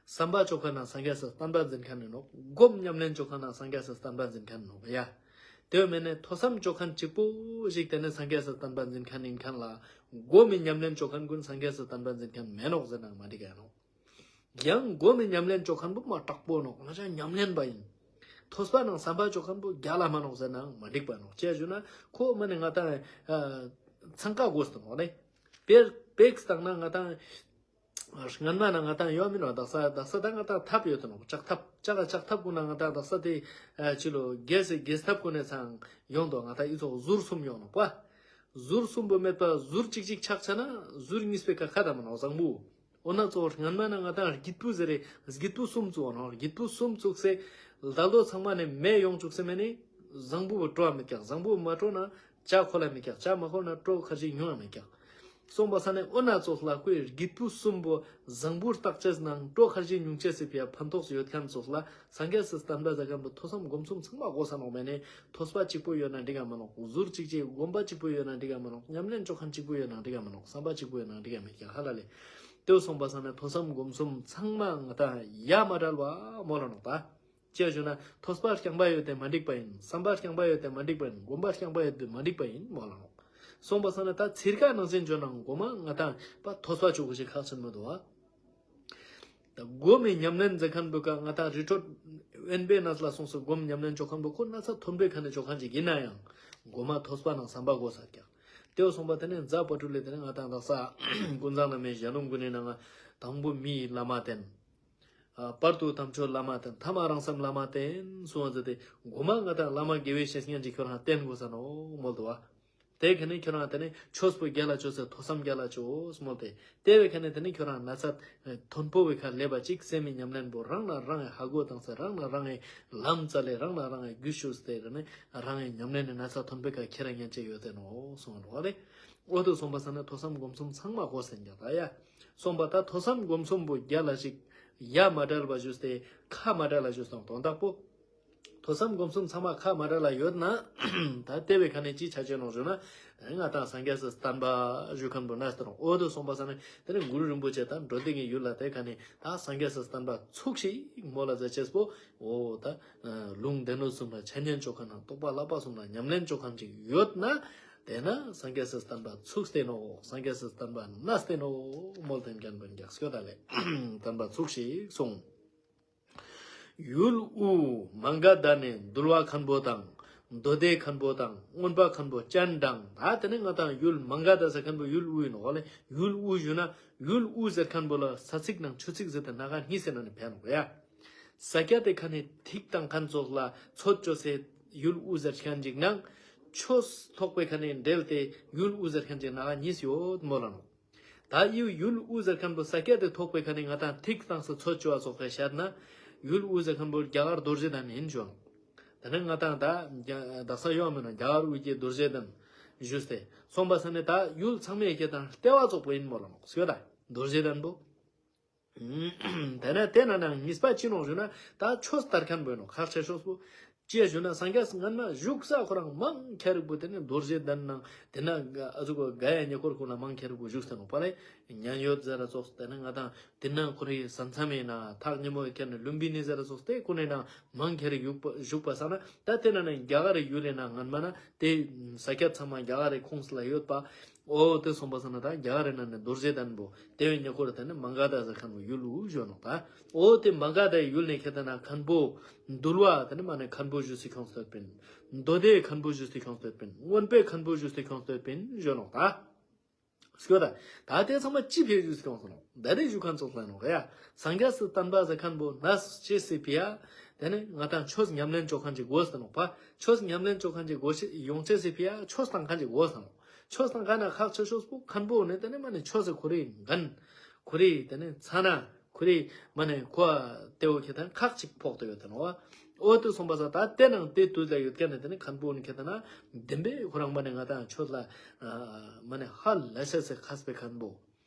བསམ་པ་ཅོ་མཁན་ནང་སངས་རྒྱས་སི་བསྟན་པ་འཛིན་མཁན་ནི་ནོག་སྒོམ་ཉམས་ལེན་ཅོ་མཁན་ནང་སངས་རྒྱས་སི་བསྟན་པ་འཛིན་མཁན་ནི་ནོག་ཡ། དེ་བས་མེད་ནས་ཐོས་བསམ་ཅོ་མཁན་གཅིག་པོ་ཞིག་དེ་ནས་སངས་རྒྱས་སི་བསྟན་པ་འཛིན་མཁན་ཡིན་མཁན་ལ། སྒོམ་མི་ཉམས་ལེན་ཅོ་མཁན་ཀུན་སངས་རྒྱས་སི་བསྟན་པ་འཛིན་མཁན་མེད་ནོག་ཟེར་ན་མ་འགྲིག་ག་ནོག་ཡང་སྒོམ་མི་ཉམས་ལེན་ཅོ་མཁན་པོ་མ་དྲག་པོ་ནོག་ང་ཅག་ཉམས་ལེན་པ་ཡིན། ཐོས་པ་ནང་བསམ་པ་ཅོ་མཁན་པོ་རྒྱ་ལ་མ་ནོག་ཟེར་ན་མ་འགྲིག་པ་ནོག་ཅེས་ཞུ་ན་ཁོ་མ་ནི་ང་དང་ཚང་ཀ་དགོས་སྟོན་ནོག་ནི། དཔེར་དཔེ་བཏང་ན་ང་དང་ སྔན་མ་ན་ང་ཏང་ཡོད་མིན་ནོ། དག་ས་དག་ས་ད་ང་ཏང་ཐབ་ཡོད་དོ་ནོ། ལྕགས་ཐབ་ལྕགས་ལ་ལྕགས་ཐབ་ཀུན་ན་ང་ཏང་དག་ས་དེ་ཨ་ཅི་ལོ་རྒྱས་སེ་རྒྱས་ཐབ་ཀུན་ནས་ཚང་ཡོང་དོ། ང་ཏང་ཨི་ཚོགས་ཟུར་གསུམ་ཡོང་ནོ་པ། ཟུར་གསུམ་པོ་མེད་པ་ཟུར་གཅིག་གཅིག་ཆག་ཆ་ན་ཟུར་གཉིས་པའི་ཁ་ཁ་དམ་ནོ་བཟང་པོ། འོ་ན་ཚོགས་སྔན་མ་ན་ང་ཏང་སྒྱིད་པུ་ཟེར་རེ་སྒྱིད་པུ་གསུམ་བཙུགས་ནོ། སྒྱིད་པུ་གསུམ་བཙུགས་སེ་ལ་ལོ་ཚང་མ་ནས་མེ་ཡོང་བཅུག་སེ་མེ་ནི་བཟང་པོ་བོ་སྤྲོ་བ་མེད་ཀྱག། བཟང་པོ་མ་སྤྲོ་ན་ཇ་ཁོ་ལ་མེད་ཀྱག། ཇ་མ་ཁོ་ན་སྤྲོ་ཁར་ཅིག་ཉུང་བ་མེད་ཀྱག། སོང་པ་ས་ནས་འོ་ན་ཚོགས་ལ་ཁོའི་སྒྱིད་པུ་གསུམ་པོ་བཟང་པོར་བརྟག་ཅེས་ནང་སྤྲོ་ཁར་ཅིག་ཉུང་ཅེས་སི་ཕི་ཡ་ཕན་ཐོགས་ཡོད་མཁན་ཚོགས་ལ་སངས་རྒྱས་སི་བསྟན་པ་ཟེར་མཁན་པོ་ཐོས་བསམ་སྒོམ་གསུམ་ཚང་མ་དགོས་ས་ནོག་མེ་ནི། ཐོས་པ་གཅིག་པོ་ཡོད་ན་འགྲིག་ག་མ་ནོག། ཟུར་གཅིག་གཅིག་སྒོམ་པ་གཅིག་པོ་ཡོད་ན་འགྲིག་ག་མ་ནོག། ཉམས་ལེན་བཅོ་མཁན་གཅིག་པོ་ཡོད་ན་འགྲིག་ག་མ་ནོག། བསམ་པ་གཅིག་པོ་ཡོད་ན་འགྲིག་ག་མེད་ཀྱང་ཧ་ལ་ལེ། དེའུ་སོང་པ་ས་ན་ཐོས་བསམ་སྒོམ་གསུམ་ཚང་མ་ང་ཏང་ཡ་མ་བྲལ་བ་མོ་ལ་ནོག་ད། ཅེས་ཞུ་ན་ཐོས་པ་རྐྱང་པ་ཡོད་དེ་མ་འགྲིག་པ་ཡིན། བསམ་པ་རྐྱང་པ་ཡོད་དེ་མ་འགྲིག་པ་ཡིན། སྒོམ་པ་རྐྱང་པ་ཡོད་དེ་མ་འགྲིག་པ་ཡིན་མོ་ལ་ནོག། སོང་པ་ས་ན་ད་ཚིར་ཀ་ནང་བཞིན་བརྗོད་ན་མགོ་མ་ང་ཏང་པ་ཐོས་པ་བཅོ་དགོས་ཤེས་ཁག་ཆེན་མོ་འདུག་བ། ད་སྒོམ་མེད་ཉམས་ལེན་མཛད་མཁན་པོ་ཀ་ང་ཏང་རི་ཁྲོད་དབེན་པའི་གནས་ལ་སོང་སོ་སྒོམ་ཉམས་ལེན་བཅོ་མཁན་པོ་ཁོ་ན་ཚ་ཐོན་པའི་ཁ་ནས་བཅོ་མཁན་ཅིག་ཡིན་ན་ཡང་མགོ་མ་ཐོས་པ་ནང་བསམ་པ་དགོས་ས་ཀྱང་། དེའུ་སོང་པ་དེ་ནས་རྫ་བ་ཕྲུག་ལས་དེ་ནས་ང་ཏང་དག་ས་ཀུན་བཟང་བླ་མའི་ཞལ་ལུང་ཀུན་ནས་ནང་དང་པོ་མིའི་བླ་མ་བསྟེན། བར་དུ་དམ་ཆོས་བླ་མ་བསྟེན། ཐ་མ་རང་སེམས་བླ་མ་བསྟེན་གསུང་བ་མཛད་དེ་མགོ་མ་ང་ཏང་བླ་མ་དགེ་བའི་བཤེས་གཉེན་ཅིག་ཁྱོད་རང་བསྟེན་དགོས་ས་ནོ་མོལ་དུ་བ། དེ་ཁ་ནས་ཁྱོད་རང་དེ་ནས་ཆོས་པོ་རྒྱལ་ལ་ཆོས་སེ་ཐོས་བསམ་རྒྱལ་ལ་ཆོས་མོལ་ཏེ། དེ་བས་ཁ་ནས་དེ་ནས་ཁྱོད་རང་ན་ཚ་མཐོན་པོ་བའི་ཁ་ལས་པ་ཅིག་སེམས་མི་ཉམས་ལེན་པོ་རང་ན་རང་ཧ་གོ་དང་ས་རང་ན་རང་ལམ་རྩ་ལས་རང་ན་རང་རྒྱུ་ཤུགས་ཏེ་རེ་ནས་རང་ཉམས་ལེན་ནས་ན་ཚ་མཐོན་པོའི་ཁ་ཁྱེར་ཉན་ཅེ་ཡོད་དེ་ནོ་གསུང་བ་རེད། འོ་དུ་སོང་པ་ས་ན་ཐོས་བསམ་སྒོམ་གསུམ་ཚང་མ་གོ་སེ་འགྱག་ད་ཡ། སོང་པ་ད་ཐོས་བསམ་སྒོམ་གསུམ་པོ་རྒྱལ་ལ་ཞིག་ཡ་མ་བྲལ་བ་ཞུས་ཏེ་ཁ་མ་བྲལ་ལ་ཞུས་སོང་དོན་དག་པོ། ཐོས་བསམ་སྒོམ་གསུམ་ཚང་མ་ཁ་མ་བྲལ་ལ་ཡོད་ན། ད་དེ་བས་ཁ་ནས་ཅི་ཆ་ཆེ་ནོ་ཞུ་ན། ང་ཏང་སངས་རྒྱས་སི་བསྟན་པ་ཞུ་མཁན་པོ་ན་སྟེ་རུང་འོ་དུ་སོང་པ་ས་ནས་དེ་ནས་གུ་རུ་རིན་པོ་ཆེ་དང་འགྲོ་དེ་གི་ཡུལ་ལ་དེ་ཁ་ནས་ད་སངས་རྒྱས་སི་བསྟན་པ་ཚུགས་ཤིག་མོ་ལ་མཛད་ཅེས་པོ། འོ་ད་ལུང་སྡེ་སྣོད་གསུམ་ལ་འཆད་ཉན་བཅོ་མཁན་ནང་རྟོགས་པ་བསླབ་པ་གསུམ་ལ་ཉམས་ལེན་བཅོ་མཁན་ཅིག་ཡོད་ན། དེ་ན་སངས་རྒྱས་སི་བསྟན་པ་ཚུགས་ཏེ་ནོ། སངས་རྒྱས་སི་བསྟན་པ་ན་སྟེ་ནོ་མོལ་དེ་མཁན་པོ་འགྱག་སྐྱོ་ད་ལེ། བསྟན་པ་ཚུགས་ཤིག་གསུང་། ཡུལ་དབུས་མ་ག་དྷ་ནས་འདུལ་བ་མཁན་པོ་དང་། མདོ་སྡེ་མཁན་པོ་དང་མངོན་པ་མཁན་པོ་སྤྱན་དྲངས། ད་དེ་ནས་ང་ཏང་ཡུལ་མ་ག་དྷ་ཟེར་མཁན་པོ་ཡུལ་དབུས་ཡིན་ནོ་ལེ། ཡུལ་དབུས་ཞུ་ན་ཡུལ་དབུས་ཟེར་མཁན་པོ་ལ་ས་ཚིགས་ནང་ཆུ་ཚིགས་ཟེར་ཏེ་སྣ་ཁ་གཉིས་ཟེར་ན་ནི་ཕན་ནོ་ཡ། ས་སྐྱ་དེ་ཁ་ནས་ཐིག་དང་མཁན་ཚོགས་ལ་ཚོད་བཅོ་སེ་ཡུལ་དབུས་ཟེར་མཁན་ཅིག་ནང་ཆོས་ཐོག་པའི་ཁ་ནས་འབྲེལ་ཏེ་ཡུལ་དབུས་ཟེར་མཁན་ཅིག་སྣ་ཁ་གཉིས་ཡོད་མོ་ལ་ནོ། ད་ཡུལ་ཡུལ་དབུས་ཟེར་མཁན་པོ་ས་སྐྱ་དེ་ཐོག་པའི་ཁ་ནས་ང་ཏང་ཐིག་བཏང་སེ་ཚོད་བཅོ་བ་སོགས་ལ་བཤད་ན། ཡུལ་དབུས་ཟེར་མཁན་པོ་རྒྱ་གར་རྡོ་རྗེ་གདན་ཡིན་ཞུ། དེ་ནས་ང་ཏང་ད་རྒྱ་དག་ས་ཡོང་མེད་ན་རྒྱ་གར་དབུས་ཀྱི་རྡོ་རྗེ་གདན་ཞུས་ཏེ་སོང་པ་ས་ནས་ད་ཡུལ་ཚང་མའི་ཁྱེད་དང་ལྟེ་བ་ཚོགས་པོ་ཡིན་མོ་ལ་ནོ་ཟེར་ད་རྡོ་རྗེ་གདན་པོ། དེ་ནས་དེ་ན་ནང་གཉིས་པ་ཅི་ནོ་ཞུ་ན་ད་ཆོས་དར་མཁན་པོ་ཡིན་ནོ་ཁག་ཆེ་ཤོས་པོ། ཅི་ཞུ་ན་སངས་རྒྱས་སྔན་མ་བཞུགས་ས་ཁོ་རང་མང་ཁྱ་རིག་པོ་དེ་ནས་རྡོ་རྗེ་གདན་ནང་དེ་ན་ཨ་ཟུག་ག་ཡ་ཉེ་འཁོར་ཁོ་ན་མང་ཁྱ་རིག་པོ་བཞུགས་ས་ནོ་པ་ལེ། ཉན་ཡོད་ཟེར་ར་ཙོགས་དེ་ནས་ང་ཏང་དེ་ན་ཁོ་རའི་ས་མཚམས་ཡིན་ན་ཐག་ཉེ་མོ་ཁྱེར་ནས་ལུམ་བི་ནི་ཟེར་ར་ཙོགས་དེ་ཁོ་ནས་ནང་མང་ཁྱ་རིག་བཞུགས་པ་བཞུགས་པ་ས་ན་ད་དེ་ན་ནས་རྒྱ་གར་ཡུལ་ལས་ན་སྔན་མ་ན་དེ་ས་ཁྱད་ཚང་མ་རྒྱ་གར་ཁོངས་ལ་ཡོད་པ། འོ་དེ་སོང་པ་ས་ན་ད་རྒྱ་གར་ནང་ནས་རྡོ་རྗེ་གདན་པོ་དེ་བས་ཉེ་འཁོར་དེ་ནི་མ་ག་དྷ་ཟེར་མཁན་པོ་ཡུལ་ལུ་བཞོན་ནོ་ད། འོ་དེ་མ་ག་དྷ་ཡུལ་ནས་ཁྱེད་ད་ན་མཁན་པོ་འདུལ་བ་དེ་ནི་མ་ནས་མཁན་པོ་བཞུགས་སའི་ཁོངས་སྟོད་པིན། མདོ་སྡེ་མཁན་པོ་བཞུགས་སའི་ཁོངས་སྟོད་པིན། མངོན་པའི་མཁན་པོ་བཞུགས་སའི་ཁོངས་སྟོད་པིན་བཞོན་ནོ་ད། སྐྱོ་ད། ད་དེ་ཚང་མ་ཅི་ཕེ་བཞུགས་སའི་ཁོངས་སོང་ནོ་ད་རེ་བཞུགས་མཁན་ཚོགས་ལ་ནོ་ག་ཡ། སངས་རྒྱས་སི་བསྟན་པ་ཟེར་མཁན་པོ་ན་ཅི་སི་ཕི་ཡ། དེ་ནི་ང་ཏང་ཆོས་ཉམས་ལེན་བཅོ་མཁན་ཅིག་དགོས་ས་ནོ་པ། ཆོས་ཉམས་ལེན་བཅོ་མཁན་ཅིག་དགོས་ཤེས་ཡོང་ཅེས་སི་ཕི་ཡ་ཆོས་བཏང་མཁན་ཅིག་དགོས་ས་ནོ། ཆོས་བཏང་མཁན་ན་ཁག་ཆེ་ཤོས་པོ་མཁན་པོ་ནི་དེ་ནི་མ་ནི་ཆོས་སི་ཁོ་རེ་འགན། ཁོ་རེ་དེ་ནི་ཚ་ན་ཁོ་རེ་མ་ནི་ཁོ་ལྟེ་བོ་ཁྱེད་དང་ཁག་ཅིག་ཕོག་ཏུ་ཡོད་དེ་ནོ། འོ་དུ་སོང་པ་ས་ད་དེ་ནང་དེ་དུས་ལ་ཡོད་མཁན་ནི་དེ་ནི་མཁན་པོ་ནི་ཁྱེད་དང་ན་བདེན་པའི་ཁོ་རང་མ་ནི་ང་ཏང་ཆོས་ལ་མ་ནི་ཧ་ལས་ཤ་སི་ཁས་པའི་མཁན་པོ།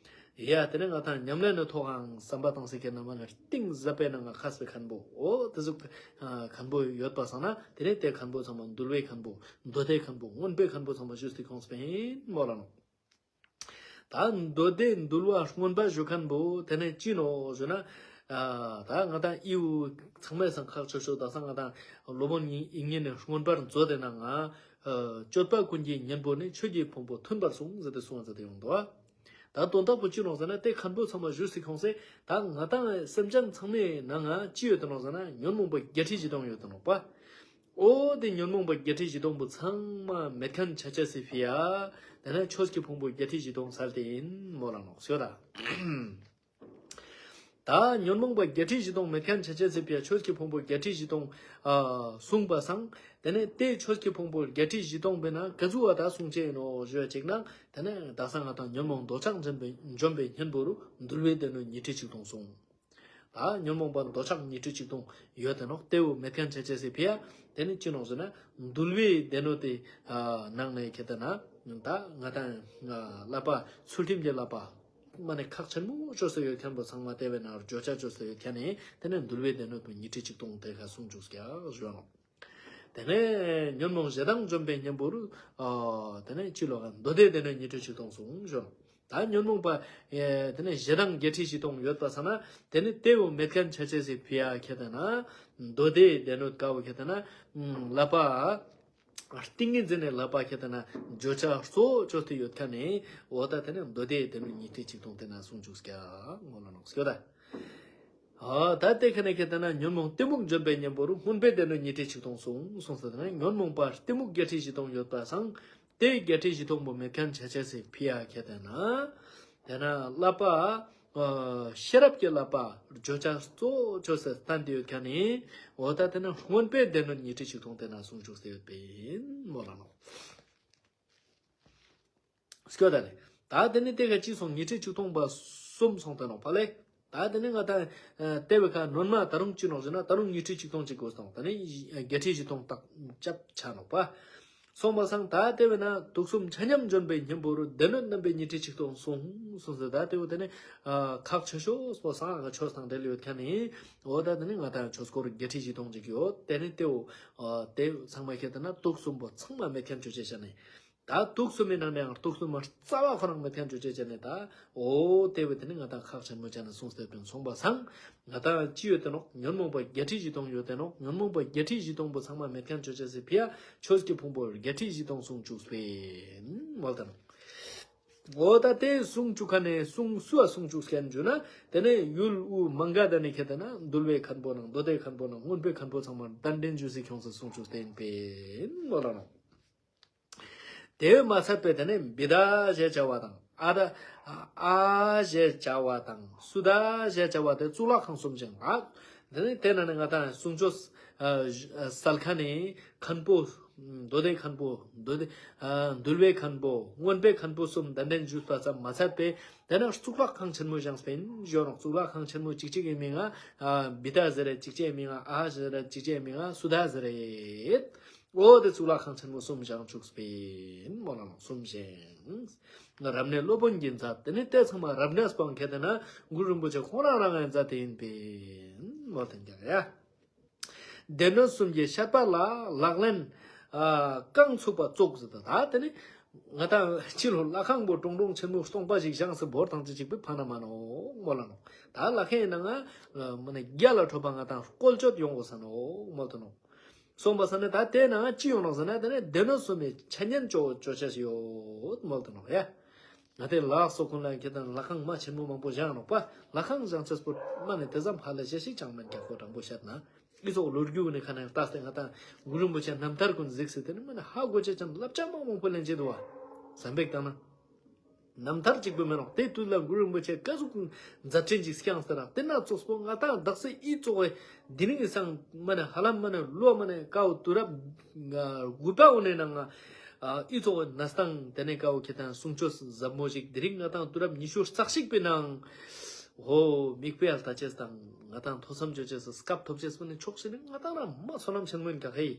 ཡ་དེ་ནས་ང་ཏང་ཉམས་ལེན་ནི་ཐོག་ཨང་བསམ་པ་བཏང་སའི་ཁྱེད་ན་མ་ནི་གཏིང་ཟབ་པའི་ནང་ང་ཁས་པའི་མཁན་པོ། འོ་དེ་ཟུག་མཁན་པོ་ཡོད་པ་སང་ན་དེ་ནས་དེ་མཁན་པོ་ཚང་མ་འདུལ་བའི་མཁན་པོ། མདོ་སྡེའི་མཁན་པོ། མངོན་པའི་མཁན་པོ་ཚང་མ་བཞུགས་སའི་ཁོངས་སུ་ཕེན་མོ་ལ་ནོ། ད་མདོ་སྡེ་འདུལ་བ་མངོན་པ་བཞུགས་མཁན་པོ་དེ་ནས་ཅི་ནོ་ཞུ་ན། ད་ང་ཏང་ཨིའུ་ཚང་མའི་སང་ཁག་ཆེ་ཤོས་ད་སང་ང་ཏང་སློབ་དཔོན་ཉིད་ཡིན་ངེས་ནས་མངོན་པར་མཛོད་དེ་ན་ང་། སྤྱོད་པ་ཀུན་གྱི་གཉེན་པོ་ནི། ཆོས་ཀྱི་ཕུང་པོ་མཐུན་པར་གསུངས་ཟེར་ཏེ་གསུངས་ཟེར་ཏེ་ཡོང་འདུག་ད་དོན་དག་པོ་ཅི་ནོག་ཟེར་ན་དེ་མཁན་པོ་ཚང་མ་བཞུགས་སའི་ཁོངས་སེ་ད་ང་ཏང་སེམས་ཅན་ཚང་མའི་ནང་ང་ཅི་ཡོད་དེ་ནོག་ཟེར་ན་ཉོན་མོངས་པ་བརྒྱད་ཁྲི་བཞི་སྟོང་ཡོད་དེ་ནོག་པ། འོ་དེ་ཉོན་མོངས་པ་བརྒྱད་ཁྲི་བཞི་སྟོང་པོ་ཚང་མ་མེད་མཁན་ཆ་ཆ་སི་ཕི་ཡ། དེ་ན་ཆོས་ཀྱི་ཕུང་པོ་བརྒྱད་ཁྲི་བཞི་སྟོང་སལ་ཏེ་ཡིན་མོ་ལ་ནོག་ཤོད་ད། ད་ཉོན་མོངས་པ་བརྒྱད་ཁྲི་བཞི་སྟོང་མེད་མཁན་བྱ་བྱེད་ཟེར་བའི་ཆོས་ཀྱི་ཕུང་པོ་བརྒྱད་ཁྲི་བཞི་སྟོང་ཨ་གསུངས་པ་སང་། དེ་ནས་དེ་ཆོས་ཀྱི་ཕུང་པོ་བརྒྱད་ཁྲི་བཞི་སྟོང་བས་ན་ག་ཚོད་བ་ད་གསུངས་བྱས་ཡིན་ནོ་ཞུ་བ་ཅིག་ན། དེ་ནས་དག་ས་ང་དང་ཉོན་མོངས་འདོད་ཆགས་འཇོམས་པའི་འཇོམས་པའི་གཉེན་པོ་རུ་འདུལ་བའི་སྡེ་སྣོད་ཉི་ཁྲི་ཆིག་སྟོང་གསུངས། ད་ཉོན་མོངས་པ་འདོད་ཆགས་ཉི་ཁྲི་ཆིག་སྟོང་ཡོད་དེ་ནོག་དེ་བོ་མེད་མཁན་བྱ་བྱེད་ཟེར་བའི་ཡ། དེ་ནས་ཅི་ནོག་ཟེར་ན་འདུལ་བའི་སྡེ་སྣོད་དེ་ནང་ནས་ཁྱེད་ལྟ་ན་ད་ང་དང་བསླབ་པ་ཚུལ་ཁྲིམས་ཀྱི་བསླབ་པ། མ་ནས་ཁག་ཆེན་མོ་ཅོས་སུ་ཡོད་མཁན་པོ་ཚང་མ་དེ་བས་ན་བརྗོད་བྱ་ཅོས་སུ་ཡོད་མཁན་ནི་དེ་ནས་འདུལ་བའི་སྡེ་སྣོད་པོ་ཉི་ཁྲི་ཆིག་སྟོང་དེ་ཁ་གསུང་བཅུག་ཀྱག་ཞུ་ནོ། དེ་ནས་ཉོན་མོངས་ཞེ་སྡང་འཇོམས་པའི་གཉེན་པོ་རུ། དེ་ནས་ཅི་ལོ་ག་མདོ་སྡེའི་སྡེ་སྣོད་ཉི་ཁྲི་ཆིག་སྟོང་གསུང་ཞུ་ནོ། ད་ཉོན་མོངས་པ། དེ་ནས་ཞེ་སྡང་བརྒྱད་ཁྲི་བཞི་སྟོང་ཡོད་པ་ས་ན་དེ་ནས་དེ་བོ་མེད་མཁན་བྱ་བྱེད་ཟེར་བའི་ཡ་ཁྱེད་ལྟ་ན། མདོ་སྡེའི་སྡེ་སྣོད་དཀའ་བོ་ཁྱེད་ལྟ་ན། བསླབ་པ། ཏིང་ངེ་འཛིན་ནས་བསླབ་པ་ཁྱེད་ལྟ་ན་བརྗོད་བྱ་གཙོ་བོ་ཅོས་ཏེ་ཡོད་མཁན་ནི་འོ་ད་དེ་ནི་མདོ་སྡེའི་སྡེ་སྣོད་ཉི་ཁྲི་ཆིག་སྟོང་དེ་ན་གསུང་བཅུག་ཀྱག་ངོ་ལ་ནོག་སྐྱོ་ད། ཨ་ད་དེ་ཁ་ནས་ཁྱེད་ལྟ་ན་ཉོན་མོངས་གཏི་མུག་འཇོམས་པའི་གཉེན་པོ་རུ་མངོན་པའི་སྡེ་སྣོད་ཉི་ཁྲི་ཆིག་སྟོང་གསུང་གསུངས་ཟེར་ན་ཉོན་མོངས་པ་གཏི་མུག་བརྒྱད་ཁྲི་བཞི་སྟོང་ཡོད་པ་སང་། དེ་བརྒྱད་ཁྲི་བཞི་སྟོང་པོ་མེད་མཁན་བྱ་བྱེད་ཟེར་བའི་ཡ་ཁྱེད་ལྟ་ན། དེ་ན་བསླབ་པ། ཤེས་རབ་ཀྱི་བསླབ་པ་བརྗོད་བྱ་གཙོ་བོ་ཅོས་སུ་བསྟན་ཏེ་ཡོད་མཁན་ནི། འོ་ད་དེ་ནི་མངོན་པའི་སྡེ་སྣོད་ཉི་ཁྲི་ཆིག་སྟོང་དེ་ན་གསུང་བཅུག་སྟེ་ཡོད་པས་མོ་ལ་ནོ། སྐྱོ་ད་ལེ། ད་དེ་ནི་དེ་ག་ཅི་སོང་ཉི་ཁྲི་ཆིག་སྟོང་པ་གསུམ་སོང་ད་ནོ་པ་ལེ། ད་དེ་ནི་ང་ད་ལྟེ་བའི་ཁ་ནོར་མ་ད་རུང་ཅི་ནོག་ཟེར་ན་ད་རུང་ཉི་ཁྲི་ཆིག་སྟོང་ཅིག་དགོས་སོང་ད་ནི་བརྒྱད་ཁྲི་བཞི་སྟོང་དག་ཅབ་ཆ་ནོག་པ། སོང་བ་སང་ད་དེ་བས་ན་དུག་གསུམ་ཆ་མཉམ་འཇོམས་པའི་གཉེན་པོ་རུ་སྡེ་སྣོད་རྣམ་པའི་ཉི་ཁྲི་ཆིག་སྟོང་གསུང་གསུངས་ཟེར་ད་དེ་བོ་དེ་ནི་ཁག་ཆེ་ཤོས་སོ་སང་ག་ཆོས་དང་འབྲེལ་ཡོད་མཁན་ནི་འོ་ད་དེ་ནི་ང་དང་ཆོས་སྐོར་བརྒྱད་ཁྲི་བཞི་སྟོང་ཅིག་ཡོད་དེ་ནི་དེ་བོ་དེ་ཚང་མ་ཁྱེད་ལྟ་ན་དུག་གསུམ་པོ་ཚང་མ་མེད་མཁན་ཆོས་ཅེས་བྱ་ནི། ད་དུག་གསུམ་མའི་ནང་ནས་ཡང་དུག་གསུམ་མ་རྩ་བ་ཁོ་རང་མེད་མཁན་ཆོས་ཅེས་བྱ་ནི་ད་འོ་དེ་བས་དེ་ནི་ང་དང་ཁག་ཆེན་མོ་བྱ་ནི་གསུངས་ཏེ་པིན་སོང་བ་སང་། ང་དང་ཅི་ཡོད་དེ་ནོག་ཉོན་མོངས་པ་བརྒྱད་ཁྲི་བཞི་སྟོང་ཡོད་དེ་ནོག་ཉོན་མོངས་པ་བརྒྱད་ཁྲི་བཞི་སྟོང་པོ་ཚང་མ་མེད་མཁན་ཆོས་ཅེས་ཟེར་བའི་ཡ་ཆོས་ཀྱི་ཕུང་པོ་བརྒྱད་ཁྲི་བཞི་སྟོང་གསུང་བཅུག་པས་མོལ་དང་། འོ་ད་དེ་གསུང་བཅུག་ཁ་ནས་གསུང་སུ་ཨ་གསུང་བཅུག་མཁན་བརྗོད་ན་དེ་ནས་ཡུལ་དབུས་མ་འགའ་ད་ནས་ཁྱེད་ལྟ་ན་འདུལ་བའི་མཁན་པོ་ནང་མདོ་སྡེའི་མཁན་པོ་ནང་མངོན་པའི་མཁན་པོ་ཚང་མ་གདན་འདྲེན་བརྗོད་སྲིད་ཁྱོངས་སུ་གསུང་བཅུག་སྟེ་ཡིན་པས་མོལ་ལ་ནོ། དེ་མ་ཚད་པའི་དེ་ནས་བི་ད་ཞེས་བྱ་བ་དང་ཨ་ད་ཨ་ཞེས་བྱ་བ་དང་སུ་ད་ཞེས་བྱ་བ་དེ་གཙུག་ལག་ཁང་གསུམ་ཅན་ལགས། དེ་ནས་དེ་ན་ནི་ང་དང་གསུང་ཆོས་སལ་ཁ་ནི་མཁན་པོ་མདོ་སྡེ་མཁན་པོ་མདོ་སྡེ་འདུལ་བའི་མཁན་པོ་མངོན་པའི་མཁན་པོ་གསུམ་གདན་འདྲེན་ཞུས་པ་ཙམ་མ་ཚད་པའི་དེ་ནས་གཙུག་ལག་ཁང་ཆེན་མོ་བཞེངས་པའི་ཡོད་ནོག་གཙུག་ལག་ཁང་ཆེན་མོ་གཅིག་གཅིག་གི་མིང་ང་བི་ད་ཟེར་རེད། གཅིག་གཅིག་མིང་ང་ཨ་ཟེར་རེད། གཅིག་གཅིག་མིང་ང་སུ་ད་ཟེར་རེད། འོ་དེ་གཙུག་ལག་ཁང་ཆེན་མོ་གསུམ་བཞེངས་བཅུག་པས་མོ་ལ་ནོ་གསུམ་བཞེངས། རབ་གནས་སློབ་དཔོན་གྱིས་མཛད། དེ་ནི་དེ་ཚང་མ་རབ་གནས་སྤང་ཁྱེད་དེ་ན་གུ་རུ་རིན་པོ་ཆེ་ཁོང་རང་རང་ངས་མཛད་དེ་ཡིན་པས་མོ་དེ་འདྲ་ཡ། སྡེ་སྣོད་གསུམ་གྱི་བཤད་པ་ལ་ལག་ལེན་རྐང་ཚུགས་པ་བཙུགས་ཟེར་ད་དེ་ནི་ང་དང་ཕྱི་ལོ་ལྷ་ཁང་པོ་ཀྲོང་ཀྲོང་ཆེན་མོ་སྟོང་པ་ཞིག་བཞེངས་སུ་བོར་ཐང་ཅི་ཅིག་པའི་ཕ་ན་མ་ནོ་མོ་ལ་ནོ། ད་ལྷ་ཁང་ཡིན་ན་ང་མ་ནི་རྒྱ་ལ་ཁྲོ་བ་ང་དང་བཀོལ་སྤྱོད་ཡོང་དགོས་ས་ནོ་མོ་དེ་ནོ། སོང་པ་ས་ནས་ད་དེ་ན་ཅི་ཡོང་ནོག་ཟེར་ན་དེ་ནས་སྡེ་སྣོད་གསུམ་མའི་ཆ་ཉན་ཅོ་ཅོ་ཆ་ཞིག་ཡོད་མོལ་དུ་ནོག་ཡ། ང་དེ་ལག་སོ་ཁུན་ལ་ཁྱེད་དང་ལྷ་ཁང་མ་ཆེན་མོ་མང་པོ་བཞེངས་ནོག་པ། ལྷ་ཁང་བཞེངས་ཆེས་པོ་མ་ནས་དེ་ཙམ་ཧ་ལས་ཤེས་ཤིག་ཅང་མེད་ཀྱང་ཁོ་དྲང་པོ་བཤད་ན། ཨི་ཙོག་ལོ་རྒྱུས་ནས་ཁ་ནས་ལྟ་སྟེ་ང་དང་གུ་རུ་རིན་པོ་ཆེ་རྣམ་ཐར་ཀུན་གཟིགས་སེ་དེ་ནི་མ་ནས་ཧ་གོ་ཆེ་ཅང་བསླབ་བྱ་མང་མང་པོ་ལེན་བྱེད་དུ་བ། བསམ་པའི་བཏང་ན། རྣམ་ཐར་གཅིག་པུ་མེད་ནོག་དེ་དུས་ལ་གུ་རུ་རིན་པོ་ཆེ་ཀ་ཟུག་མཛད་འཕྲིན་ཅིག་བསྐྱངས་ཟེར་ར་དེ་ན་ཙོགས་པོ་ང་དང་བདག་སེ་ཨི་ཙོགས་བའི་འདི་ནི་སང་མ་ནས་ཧ་ལམ་མ་ནས་ལོ་མ་ནས་ཀའོ་དུས་རབས་དགུ་པ་འོ་ནས་ནང་ང་ཨི་ཙོགས་བའི་གནས་སྟངས་དེ་ནས་ཀའོ་ཁྱེད་དང་གསུང་ཆོས་ཟབ་མོ་ཞིག་དེ་རིང་ང་དང་དུས་རབས་ཉི་ཤུ་རྩ་གཅིག་པའི་ནང་ཧོ་མིག་དཔེ་ལྟ་ཆེས་དང་ང་དང་ཐོས་བསམ་བྱེད་ཆེས་སྐབས་ཐོབ་ཆེས་པོ་ནི་ཆོག་ཤེས་ནི་ང་དང་ར་མ་བསོད་ནམས་ཆེན་མོ་ཡིན་ག་ཧེ།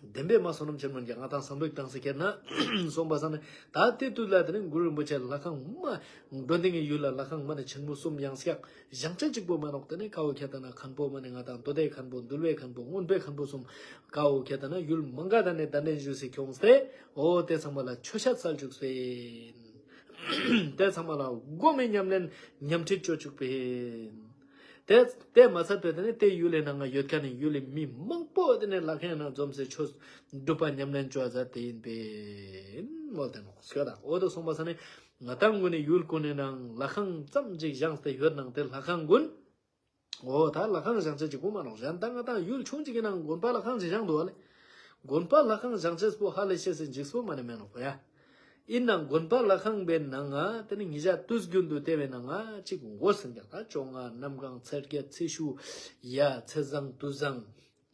བདེན་པས་མ་བསོད་ནམས་ཆེན་མོ་ཀྱང་ང་དང་བསམ་པའི་བཏང་ས་ཁྱེར་ན་སོང་པ་ས་ནས་ད་དེ་དུས་ལ་དེ་ནས་གུ་རུ་རིན་པོ་ཆེ་ལྷ་ཁང་མ་འགྲོ་འདི་ངའི་ཡུལ་ལ་ལྷ་ཁང་མ་ནས་ཆེན་མོ་གསུམ་ཡང་སྐྱག་བཞེངས་ཆ་གཅིག་པོ་མ་ནོག་དེ་ནས་ཀའོ་ཁྱེད་ད་ན་མཁན་པོ་མ་ནས་ང་དང་མདོ་སྡེའི་མཁན་པོ་འདུལ་བའི་མཁན་པོ་མངོན་པའི་མཁན་པོ་གསུམ་ཀའོ་ཁྱེད་ད་ན་ཡུལ་མ་འགའ་ད་ནས་གདན་འདྲེན་ཞུས་སེ་ཁྱོངས་ཏེ་འོ་དེ་ཚང་མ་ལ་ཆོས་ཤ་ཚལ་བཅུག་སེ་དེ་ཚང་མ་ལ་སྒོམ་མེད་ཉམས་ལེན་ཉམས་ཁྲིད་བཅོ་བཅུག་པས། དེ་དེ་མ་ཚད་པའི་དེ་ནས་དེ་ཡུལ་ལས་ནང་ང་ཡོད་མཁན་ནི་ཡུལ་ལས་མི་མང་པོ་དེ་ནས་ལྷ་ཁང་ནང་འཛོམས་སེ་ཆོས་སྒྲུབ་པ་ཉམས་ལེན་བཅོ་ཟ་དེ་ཡིན་པས་མོལ་དེ་ནོག་ཤོད་དང་འོ་དེ་སོང་པ་ས་ནས་ང་དང་ཀུན་ནི་ཡུལ་ཀུན་ནི་ནང་ལྷ་ཁང་ཙམ་ཅིག་བཞེངས་ཏེ་ཡོད་ནང་དེ་ལྷ་ཁང་ཀུན་འོ་ད་ལྷ་ཁང་བཞེངས་ཆ་ཅིག་ཀུན་མ་ནོག་གཞན་ད་ང་དང་ཡུལ་ཆུང་ཅིག་གི་ནང་དགོན་པ་ལྷ་ཁང་ཅིག་བཞེངས་འདུག་བ་ལེ། དགོན་པ་ལྷ་ཁང་བཞེངས་ཆེས་པོ་ཧ་ལས་ཤེས་སེ་འཇིགས་པོ་མ་ནས་མེད་ནོག་ཡ། ཡིན་ནའང་དགོན་པ་ལྷ་ཁང་པའི་ནང་ང་དེ་ནི་ཉིན་ཞག་དུས་རྒྱུན་དུ་བལྟས་པའི་ནང་ང་གཅིག་འགོར་ཟིན་ཀྱང་ད་བཅོ་ལྔ་གནམ་གང་ཚེས་བརྒྱད་ཚེས་བཅུ་ཡ་ཚེས་བཟང་དུས་བཟང་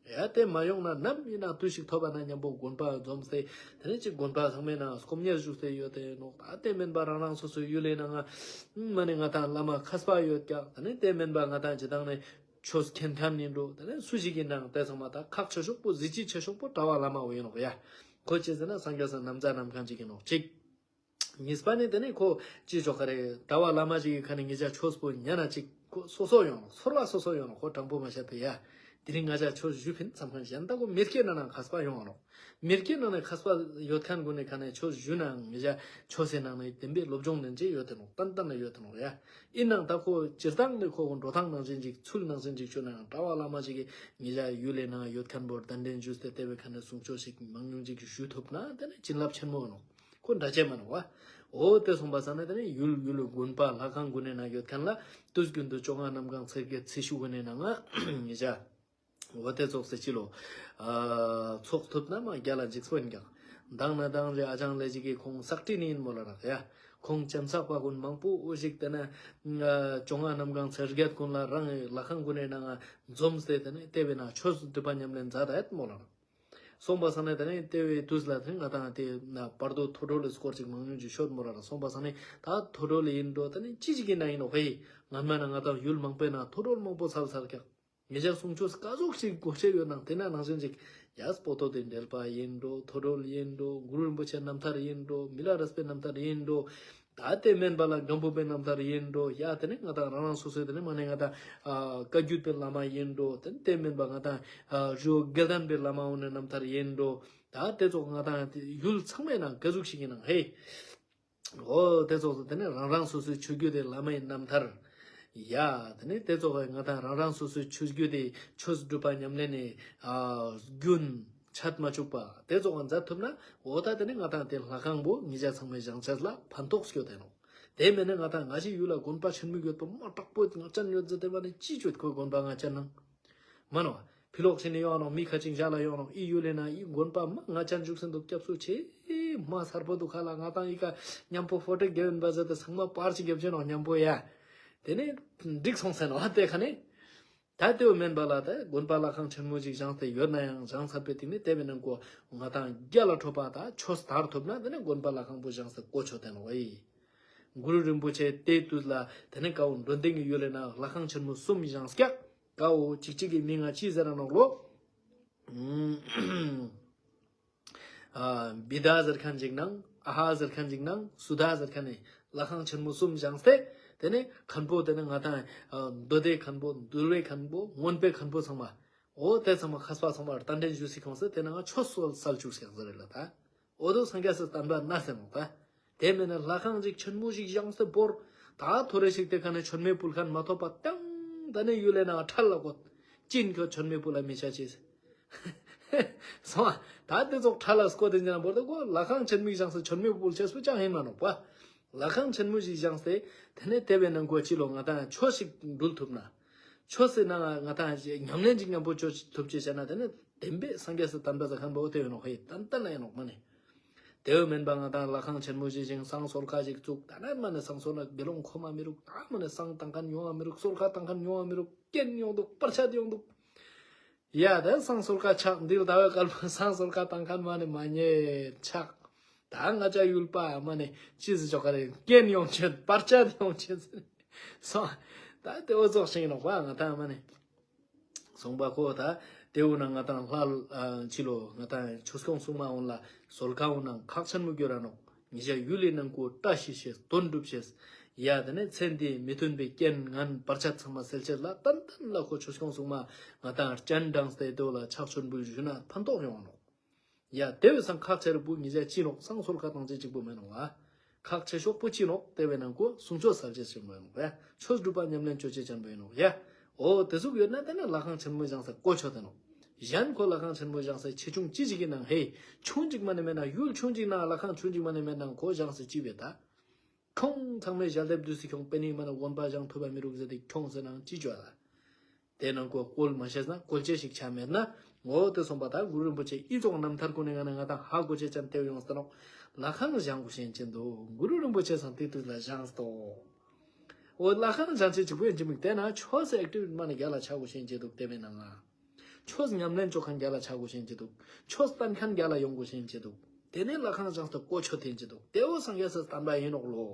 ཡ་དེ་མ་ཡོང་ན་ནམ་ཡིན་ན་དུས་ཤིག་ཐོབ་པ་ན་མཉམ་པོ་དགོན་པ་འཛོམས་ཏེ་དེ་ནི་གཅིག་དགོན་པ་ཚང་མའི་ནང་སྐོམ་ཉལ་བཞུགས་ཏེ་ཡོད་དེ་ནོག་ད་དེ་མིན་པ་རང་རང་སོ་སོའི་ཡུལ་ལས་ནང་ང་མ་ནི་ང་དང་བླ་མ་མཁས་པ་ཡོད་ཀྱང་དེ་ནི་དེ་མིན་པ་ང་དང་ཇི་ལྟར་ནས་ཆོས་མཁྱེན་མཁན་ཡིན་འགྲོ། དེ་ནས་སུ་ཞིག་གི་ནང་དེ་ཚང་མ་ད་ཁག་ཆེ་ཤོས་པོ་གཟི་བརྗིད་ཆེ་ཤོས་པོ་གྲྭ་པ་བླ་མ་བོ་ཡིན་ནོག་ཡ། ཁོ་ཅི་ཟེར་ན་སངས་རྒྱས་སུ་ནམ་ཟླ་ནམ་གང་ཅིག་ཡིན་ནོག་གཅིག་གཉིས་པ་ནི་དེ་ནས་ཁོ་ཅི་ཆོག་ག་རེ་གྲྭ་པ་བླ་མ་ཞིག་གི་ཁ་ནས་ངེད་ཅག་ཆོས་པོ་ཉན་ན་ཅིག་ཁོ་སོ་སོ་ཡོང་ནོག་ཚོར་བ་སོ་སོ་ཡོང་ནོག་ཁོ་དྲང་པོ་མ་བཤད་པས་ཡ། དེ་རིང་ང་ཅག་ཆོས་ཞུ་ཕིན་བསམ་མཁན་གཞན་ད་ཁོ་མི་སྐྱེ་ན་ནང་མཁས་པ་ཡོང་ནོག་མི་སྐྱེ་ནང་ནས་མཁས་པ་ཡོད་མཁན་ཀུན་ནས་ཁ་ནས་ཆོས་ཞུ་ནའང་ངེད་ཅག་ཆོས་སའི་ནང་ནས་བདེན་པའི་སློབ་སྦྱོང་ལེན་ཅེས་ཡོད་དེ་ནོག་ཏན་ཏན་ན་ཡོད་དེ་ནོག་ཡ། ཡིན་ནའང་ད་ཁོ་སྤྱིར་བཏང་ནས་ཁོ་འགྲོ་སྟངས་ནང་བཞིན་ཅིག་ཚུལ་ནང་བཞིན་ཅིག་ཞུ་ནའང་གྲྭ་པ་བླ་མ་ཞིག་གིས་ངེད་ཅག་ཡུལ་ལས་ནང་ཡོད་མཁན་པོར་གདན་འདྲེན་ཞུས་ཏེ་དེ་བའི་ཁ་ནས་གསུང་ཆོས་ཤིག་མང་ཉུང་ཅིག་ཞུ་ཐུབ་ན་དེ་ནི་བྱིན་རླབས་ཆེན་མོ་ཡིན་ནོག་ཁོ་འདྲ་ཆེན་མ་ནོག་བ། འོ་དེ་སོང་པ་ས་ནས་དེ་ནི་ཡུལ་ཡུལ་དགོན་པ་ལྷ་ཁང་དགོན་གནས་ནང་ཡོད་མཁན་ལ་དུས་རྒྱུན་དུ་བཅོ་ལྔ་གནམ་གང་ཚེས་བརྒྱད་ཚེས་བཅུ་དགོན་གནས་ནང་ང་ངེད་ཅག་འོ་དེ་ཙོགས་སེ་ཅི་ལོ། ཨ་ཚོགས་ཐུབ་ན་མ་རྒྱ་ལ་འཇིགས་པོ་ཡིན་ཀྱང་། མདང་ན་མདང་རེ་ཨ་ཅང་ལས་ཅིག་གིས་ཁོང་སག་ཏྲི་ནི་ཡིན་མོ་ལ་རག་ཡ། ཁོང་ལྕམ་སག་པ་ཀུན་མང་པོ་འོ་ཞིག་དེ་ན་བཅོ་ལྔ་གནམ་གང་ཚེས་བརྒྱད་ཀུན་ལ་རང་ལྷ་ཁང་ཀུན་ནས་ནང་ང་འཛོམས་ཏེ་དེ་ནས་དེ་བས་ན་ཆོས་སྒྲུབ་པ་ཉམས་ལེན་མཛད་ད་ཡོད་མོ་ལ་རག་སོང་པ་ས་ནས་དེ་ནས་དེ་བས་དུས་ལ་དེ་ང་དང་དེ་ན་བར་དོ་ཐོ་གྲོལ་ལ་སྐོར་ཅིག་མང་ཉུང་ཅིག་ཤོད་མོ་ལ་རག་སོང་པ་ས་ནས་ད་ཐོ་གྲོལ་ལ་ཡིན་འགྲོ་དེ་ནས་ཅི་ཅིག་གི་ན་ཡིན་ནོ་ཧེ། ང་མ་ན་ང་དང་ཡུལ་མང་པོའི་ནང་ཐོ་གྲོལ་མང་པོ་ཚར་ཚར་ཀྱང་། ངེད་ཅག་གསུང་ཆོས་ག་ཟུག་ཞིག་གོ་ཤེས་ཡོད་ནང་དེ་ན་ནང་བཞིན་ཅིག་ཡ་སྤོ་ཏོ་དེ་འགྲེལ་པ་ཡིན་འགྲོ། ཐོ་གྲོལ་ཡིན་འགྲོ། གུ་རུ་རིན་པོ་ཆེ་རྣམ་ཐར་ཡིན་འགྲོ། མི་ལ་རས་པའི་རྣམ་ཐར་ཡིན་འགྲོ། ད་དེ་མིན་པ་ལ་སྒམ་པོ་པའི་རྣམ་ཐར་ཡིན་འགྲོ། ཡ་དེ་ནི་ང་དང་རང་རང་སོ་སོའི་དེ་ནི་མ་ནི་ང་དང་ཨ་བཀའ་བརྒྱུད་པའི་བླ་མ་ཡིན་འགྲོ། དེ་དེ་མིན་པ་ང་དང་ཨ་རི་བོ་དགེ་ལྡན་པའི་བླ་མ་འོ་ནི་རྣམ་ཐར་ཡིན་འགྲོ། ད་དེ་ཚོ་ང་དང་ཡུལ་ཚང་མའི་ནང་ག་ཟུག་ཞིག་ཡིན་ནང་ཧེ། འོ་དེ་ཚོགས་སུ་དེ་ནས་རང་རང་སོ་སོའི་ཆོས་བརྒྱུད་དེ་བླ་མའི་རྣམ་ཐར། ཡ་དེ་ནས་དེ་ཚོགས་ང་དང་རང་རང་སོ་སོའི་ཆོས་བརྒྱུད་དེ་ཆོས་སྒྲུབ་པ་ཉམས་ལེན་ནས་ཨ་རྒྱུན་ཆད་མ་བཅུག་པ་དེ་ཚོགས་མཛད་ཐུབ་ན་འོ་ད་དེ་ནས་ང་དང་དེ་ལྷ་ཁང་པོ་ཉིད་ཅག་ཚང་མའི་བཞེངས་ཆེད་ལ་ཕན་ཐོགས་སྐྱོ་དེ་ནོ། དེ་མིན་ན་ང་དང་ང་ཞིག་ཡུལ་ལ་དགོན་པ་ཆེན་མོ་ཡོད་པ་མ་དྲག་པོ་ང་ཅན་ཡོད་ཟེར་དེ་མ་ནས་ཅི་བཅོས་ཁོ་དགོན་པ་ང་ཅན་ནང་། མ་ནོ། ཕི་ལོག་ཕྱིན་ནས་ཡོང་ནོ་མི་ཁ་ཅིག་བཞག་ལ་ཡོང་ནོ་ཨི་ཡུལ་ལས་ན་ཨི་དགོན་པ་མ་ང་ཅན་བཞུགས་ཟིན་འདུག་སྐྱབས་སུ་མཆི། མ་གསར་པོ་འདུག་ཁ་ལ་ང་དང་ཨི་ཀ་མཉམ་པོ་ཕོ་ཊོ་རྒྱབ་ཡིན་པ་ཟེར་ཏེ་ཚང་མ་པར་ཅིག་རྒྱབ་ཅེ་ནོ་མཉམ་པོ་ཡ། དེ་ནས་འགྲིག་སོང་ཟེར་ནོ་དེ་ཁ་ནས། ད་དེའུ་མེན་པ་ལ་ད་དགོན་པ་ལྷ་ཁང་ཆེན་མོ་ཅིག་བཞེངས་ཏེ་ཡོད་ན་ཡང་བཞེངས་ཚར་པའི་དེ་ནས་དེ་བས་ན་གོ་ང་དང་རྒྱ་ལ་འཕྲོད་པ་ད་ཆོས་དར་ཐུབ་ན་དེ་ནས་དགོན་པ་ལྷ་ཁང་པོ་བཞེངས་ཏེ་གོ་ཆོད་དེ་ནོ་ཨི། གུ་རུ་རིན་པོ་ཆེ་དེའི་དུས་ལ་དེ་ནས་ཀའོ་འགྲོ་ལྡན་གྱི་ཡུལ་ལས་ན་ལྷ་ཁང་ཆེན་མོ་གསུམ་བཞེངས་སྐྱག་ཀའོ་གཅིག་གཅིག་གི་མིང་ང་ཅི་ཟེར་ར་ནོག་ལོ། ཨ་བི་དྷ་ཟེར་མཁན་ཅིག་ནང་ཨ་ཧ་ཟེར་མཁན་ཅིག་ནང་སུ་དྷ་ཟེར་མཁན་ནི་ལྷ་ཁང་ཆེན་མོ་གསུམ་བཞེངས་ཏེ་དེ་ནས་མཁན་པོ་དེ་ནས་ང་དང་ཨ་མདོ་སྡེ་མཁན་པོ་འདུལ་བའི་མཁན་པོ་མངོན་པའི་མཁན་པོ་ཚང་མ་འོ་དེ་ཚང་མ་མཁས་པ་ཚང་མར་གདན་འདྲེན་ཞུས་སི་ཁོང་ས་དེ་ནང་ཆོས་སོལ་སལ་བཅུག་ཟེར་ཟེར་རེད་ལ་ད། འོ་དོ་སངས་རྒྱས་སི་བསྟན་པ་ན་ཟེར་མོ་ད། དེ་མིན་ན་ལྷ་ཁང་ཅིག་ཆེན་མོ་ཞིག་བཞེངས་སེ་བོར། ད་ཐོ་རེ་ཞིག་དེ་ཁ་ནས་མཆོད་མེ་ཕུལ་མཁན་མ་ཐོབ་པ་དང་ད་ནས་ཡུལ་ལས་ན་ཁྲལ་ལ་བཀོད། ཅིན་ཁྱོད་མཆོད་མེ་ཕུལ་ལ་མི་བྱ་ཅེས། སོང་ཨ། ད་དེ་ཚོགས་ཁྲལ་ལ་སྐོར་དེ་ཉན་བོར་དུ་གོ་ལྷ་ཁང་ཆེན་མོ་ཞིག་བཞེངས་སེ་མཆོད་མེ་ཕུལ་ཆེས་སུ་ཅང་ཡིན་མ་ནོག་པ། ལྷ་ཁང་ཆེན་མོ་ཞིག་བཞེངས་སེ་དེ་ནས་དེ་བས་ན་གོ་ཅི་ལོ་ང་དང་ཆོས་ཞིག་འགྲུལ་ཐུབ་ན། ཆོས་སེ་ན་ང་དང་ཉམས་ལེན་ཅིག་མཉམ་པོ་ཆོས་ཐུབ་ཅེས་བྱས་ན་དེ་ནས་བདེན་པའི་སངས་རྒྱས་སུ་དམ་པ་ཟ་མཁན་པོ་དེ་ཡོད་ནོག་ཧེ་ཏན་ཏན་ལ་ཡོད་ནོག་མ་ནི། དེ་བས་མིན་པ་ང་དང་ལྷ་ཁང་ཆེན་མོ་ཞིག་བཞེངས་བསང་གསོལ་ཁ་ཞིག་བཙུགས་ད་ནས་མ་ནི་བསང་གསོལ་ན་དགེ་སློང་ཁོམ་མ་མི་རུག་ད་མ་ནི་བསང་བཏང་མཁན་ཡོང་བ་མི་རུག་གསོལ་ཁ་བཏང་མཁན་ཡོང་བ་མི་རུག་རྐྱེན་ཡོང་འདུག་པར་ཆད་ཡོང་འདུག་ཡ་ད་བསང་གསོལ་ཁ་ཆག་འདིར་ཟླ་བའི་སྐལ་བ་བསང་གསོལ་ཁ་བཏང་མཁན་མ་ནི་མ་ཉེས་ཆག་ད་ང་ཅག་ཡུལ་པ་མ་ནི་ཅི་ཟེར་ཆོག་ག་རེད་རྐྱེན་ཡོང་ཆེད་པར་ཆད་ཡོང་ཆེད་ཟེར། སོང་། ད་དེ་འོ་ཙོགས་ཤིག་ཡིན་ནོག་པ་ང་དང་མ་ནི། སོང་པ་ཁོ་ད་དེ་འུ་ན་ང་དང་ལྷ་ཕྱི་ལོ་ང་དང་ཆོས་སྐྱོང་སྲུང་མ་འོང་ལ་གསོལ་ཁ་འུ་ན་ཁག་ཆེན་མོ་གྱུར་ར་ནོག་ཉེ་ཞ་ཡུལ་ལི་ནང་ཁུ་བཀྲ་ཤིས་ཤེས་དོན་འགྲུབ་ཤེས། ཡ་དེ་ནས་ཚེ་འདིའི་མི་མཐུན་པའི་རྐྱེན་ངན་བར་ཆད་ཚང་མ་སེལ་ཆེད་ལ་ཏན་ཏན་ལ་ཁོ་ཆོས་སྐྱོང་སྲུང་མ་ང་དང་སྤྱན་དྲངས་ཏེ་དེ་འུ་ལ་ཕྱག་མཆོད་འབུལ་ཞུས་ན་ཕན་ཐོགས་ཡོང་ནོག་ཡ་དེ་བས་སང་ཁག་ཆེ་རུ་བུ་ཉི་ཤ་ཅི་ནོག་སང་སོལ་ཁ་བཏང་ཅེས་གཅིག་པུ་མེད་ནོག་ཨ། ཁག་ཆེ་ཤོག་པུ་ཅི་ནོག་དེ་བས་ནང་ཁོ་གསུང་ཆོས་སལ་ཅེས་ཅན་པོ་ཡིན་ནོག་ཡ། ཆོས་སྒྲུབ་པ་ཉམས་ལེན་ཅོ་ཅེས་ཅན་པོ་ཡིན་ནོག་ཡ། འོ་དེ་ཟུག་ཡོད་ན་དེ་ནི་ལྷ་ཁང་ཆེན་མོ་བཞེངས་ས་གོ་ཆོད་དེ་ནོག་གཞན་ཁོ་ལྷ་ཁང་ཆེན་མོ་བཞེངས་ས་ཆེ་ཆུང་ཅི་ཞིག་གི་ནང་ཧེ། ཆུང་ཅིག་མ་ནི་མེད་ན་ཡུལ་ཆུང་ཅིག་ནང་ལྷ་ཁང་ཆུང་ཅིག་མ་ནི་མེད་ནང་ཁོ་བཞེངས་ས་ཅི་བས་ད། ཁྱོང་ཚང་མས་ཞལ་འདེབས་བསྡུས་སུ་ཁྱོང་པེ་ནི་མ་ན་དགོན་པ་བཞེངས་ཐུབ་པ་མི་རུག་ཟེར་ཏེ་ཁྱོང་ཟེར་ནའང་ཅི་བྱོས་ལ། དེ་ནང་ཁོ་བཀོལ་མ་ཤེས་ན་བཀོལ་ཅེས་ཤིག་ཆ་མེད་ན་ངོ་དེ་སོང་པ་ད་གུ་རུ་རིན་པོ་ཆེ་ཨི་ཙོག་རྣམ་ཐར་ཀུན་ནས་ང་ན་ང་དང་ཧ་གོ་ཅེས་ཅན་ཏེ་ཡོང་ས་ནོག་ལྷ་ཁང་བཞེངས་དགོས་ཤེས་ཅི་འདུག། གུ་རུ་རིན་པོ་ཆེ་སང་དེ་དུས་ལ་བཞེངས་སོ། འོ་ལྷ་ཁང་བཞེངས་ཆེད་གཅིག་པོ་ཡིན་གཅིག་མིན་དེ་ན་ཆོས་སུ་ཨེག་ཊིབ་མ་ནི་རྒྱ་ལ་ཆགས་དགོས་ཤེས་ཅི་འདུག། དེ་མིན་ན་ང་ཆོས་ཉམས་ལེན་བཅོ་མཁན་རྒྱ་ལ་ཆགས་དགོས་ཤེས་ཅི་འདུག། ཆོས་བསྟན་མཁན་རྒྱ་ལ་ཡོང་དགོས་ཤེས་ཅི་འདུག། དེ་ནས་ལྷ་ཁང་བཞེངས་སོ་གོ་ཆོད་དེ་ཅི་འདུག། དེ་འོ་སངས་རྒྱས་སུ་བསྟན་པ་ཡིན་ནོག་ལོ།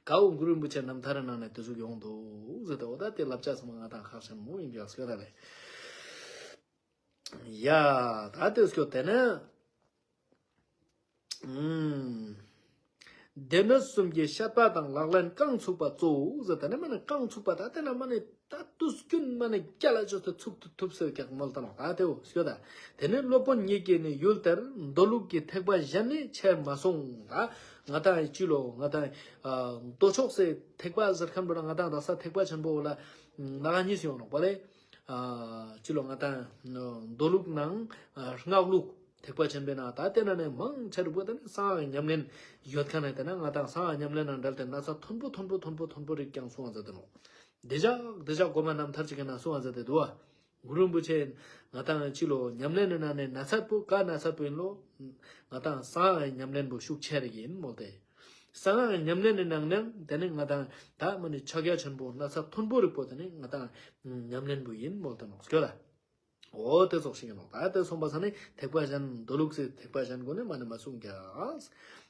གའུ་གུ་རུ་རིན་པོ་ཆེ་རྣམ་ཐར་ནང་ནས་དེ་ཟུག་ཡོང་འདུག་ཟེར་ཏེ་འོ་ད་དེ་བསླབ་བྱ་ཚང་མ་ང་དང་ཁག་ཆེན་མོ་ཡིན་པའི་སྐད་ལ་ལས། ཡ། ད་དེ་སྐྱོ་དེ་ནས། ཨུམ། སྡེ་སྣོད་གསུམ་གྱི་བཤད་པ་དང་ལག་ལེན་རྐང་ཚུགས་པ་གཙོ་བོ་ཟེར། དེ་ནས་མ་ནི་རྐང་ཚུགས་པ་ད་དེ་ན་མ་ནི་ད་དུས་རྒྱུན་མ་ནི་རྒྱ་ལ་ཅོས་ཏེ་ཚུགས་ཐུབ་ཐུབ་ཟེར་ཀྱག་མོལ་ད་ནོ་ད་དེའོ་སྐྱོ་ད། དེ་ནས་སློབ་དཔོན་ཉིད་ཀྱིས་ནི་ཡུལ་དེར་མདོ་ལུགས་ཀྱི་ཐེག་པ་གཞན་ནི་ཆེར་མ་གསུངས། ད་ང་དང་ཅི་ལོ་ང་དང་མདོ་ཕྱོགས་སེ་ཐེག་པ་ཟེར་མཁན་པོ་ལ་ང་དང་དག་ས་ཐེག་པ་ཆེན་པོ་ལ་ང་གཉིས་ཡོང་ནོ་པ་ལེ། ཨ་ཅི་ལོ་ང་དང་མདོ་ལུགས་ནང་ཨ་སྔགས་ལུགས་ཐེག་པ་ཆེན་པོའི་ནང་ད་དེ་ན་ནས་མང་ཆེ་རུ་པོ་དེ་ནི་གསང་སྔགས་ཉམས་ལེན་ཡོད་མཁན་ནས་དེ་ན་ང་དང་གསང་སྔགས་ཉམས་ལེན་ནང་འབྲེལ་ཏེ་ན་ཚ་མཐོན་པོ་མཐོན་པོ་མཐོན་པོ་མཐོན་པོ་རིགས་ཀྱང་གསུང་བ་མཛད་དེ་ནོ། འདི་ཅག་འདི་ཅག་གོ་མ་རྣམ་ཐར་ཅིག་གི་ནང་གསུང་བ་མཛད་དེ་འདུག་བ། གུ་རུ་རིན་པོ་ཆེ་ང་དང་ཅི་ལོ་ཉམས་ལེན་ནི་ནང་ནས་ན་ཚ་པོ་ག་ན་ཚ་པོ་ཡིན་ལོ། ང་དང་གསང་སྔགས་ཉམས་ལེན་པོ་ཤུགས་ཆེ་རིགས་ཡིན་མོལ་ཏེ། གསང་སྔགས་ཉམས་ལེན་ནི་ནང་ནས་དེ་ནི་ང་དང་ད་མ་ནི་ཕྱག་རྒྱ་ཆེན་པོ་ན་ཚ་མཐོན་པོ་རིགས་པོ་དེ་ནི་ང་དང་ཉམས་ལེན་པོ་ཡིན་མོལ་ཏེ་ནོ་སྐྱོ་ལ། འོ་དེ་ཚོགས་ཤིག་ཡིན་ནོ། ད་དེ་སོང་པ་ས་ནི་ཐེག་པ་གཞན་མདོ་ལུགས་སི་ཐེག་པ་གཞན་གོ་ནི་མ་ནི་མ་གསུང་ཀྱག།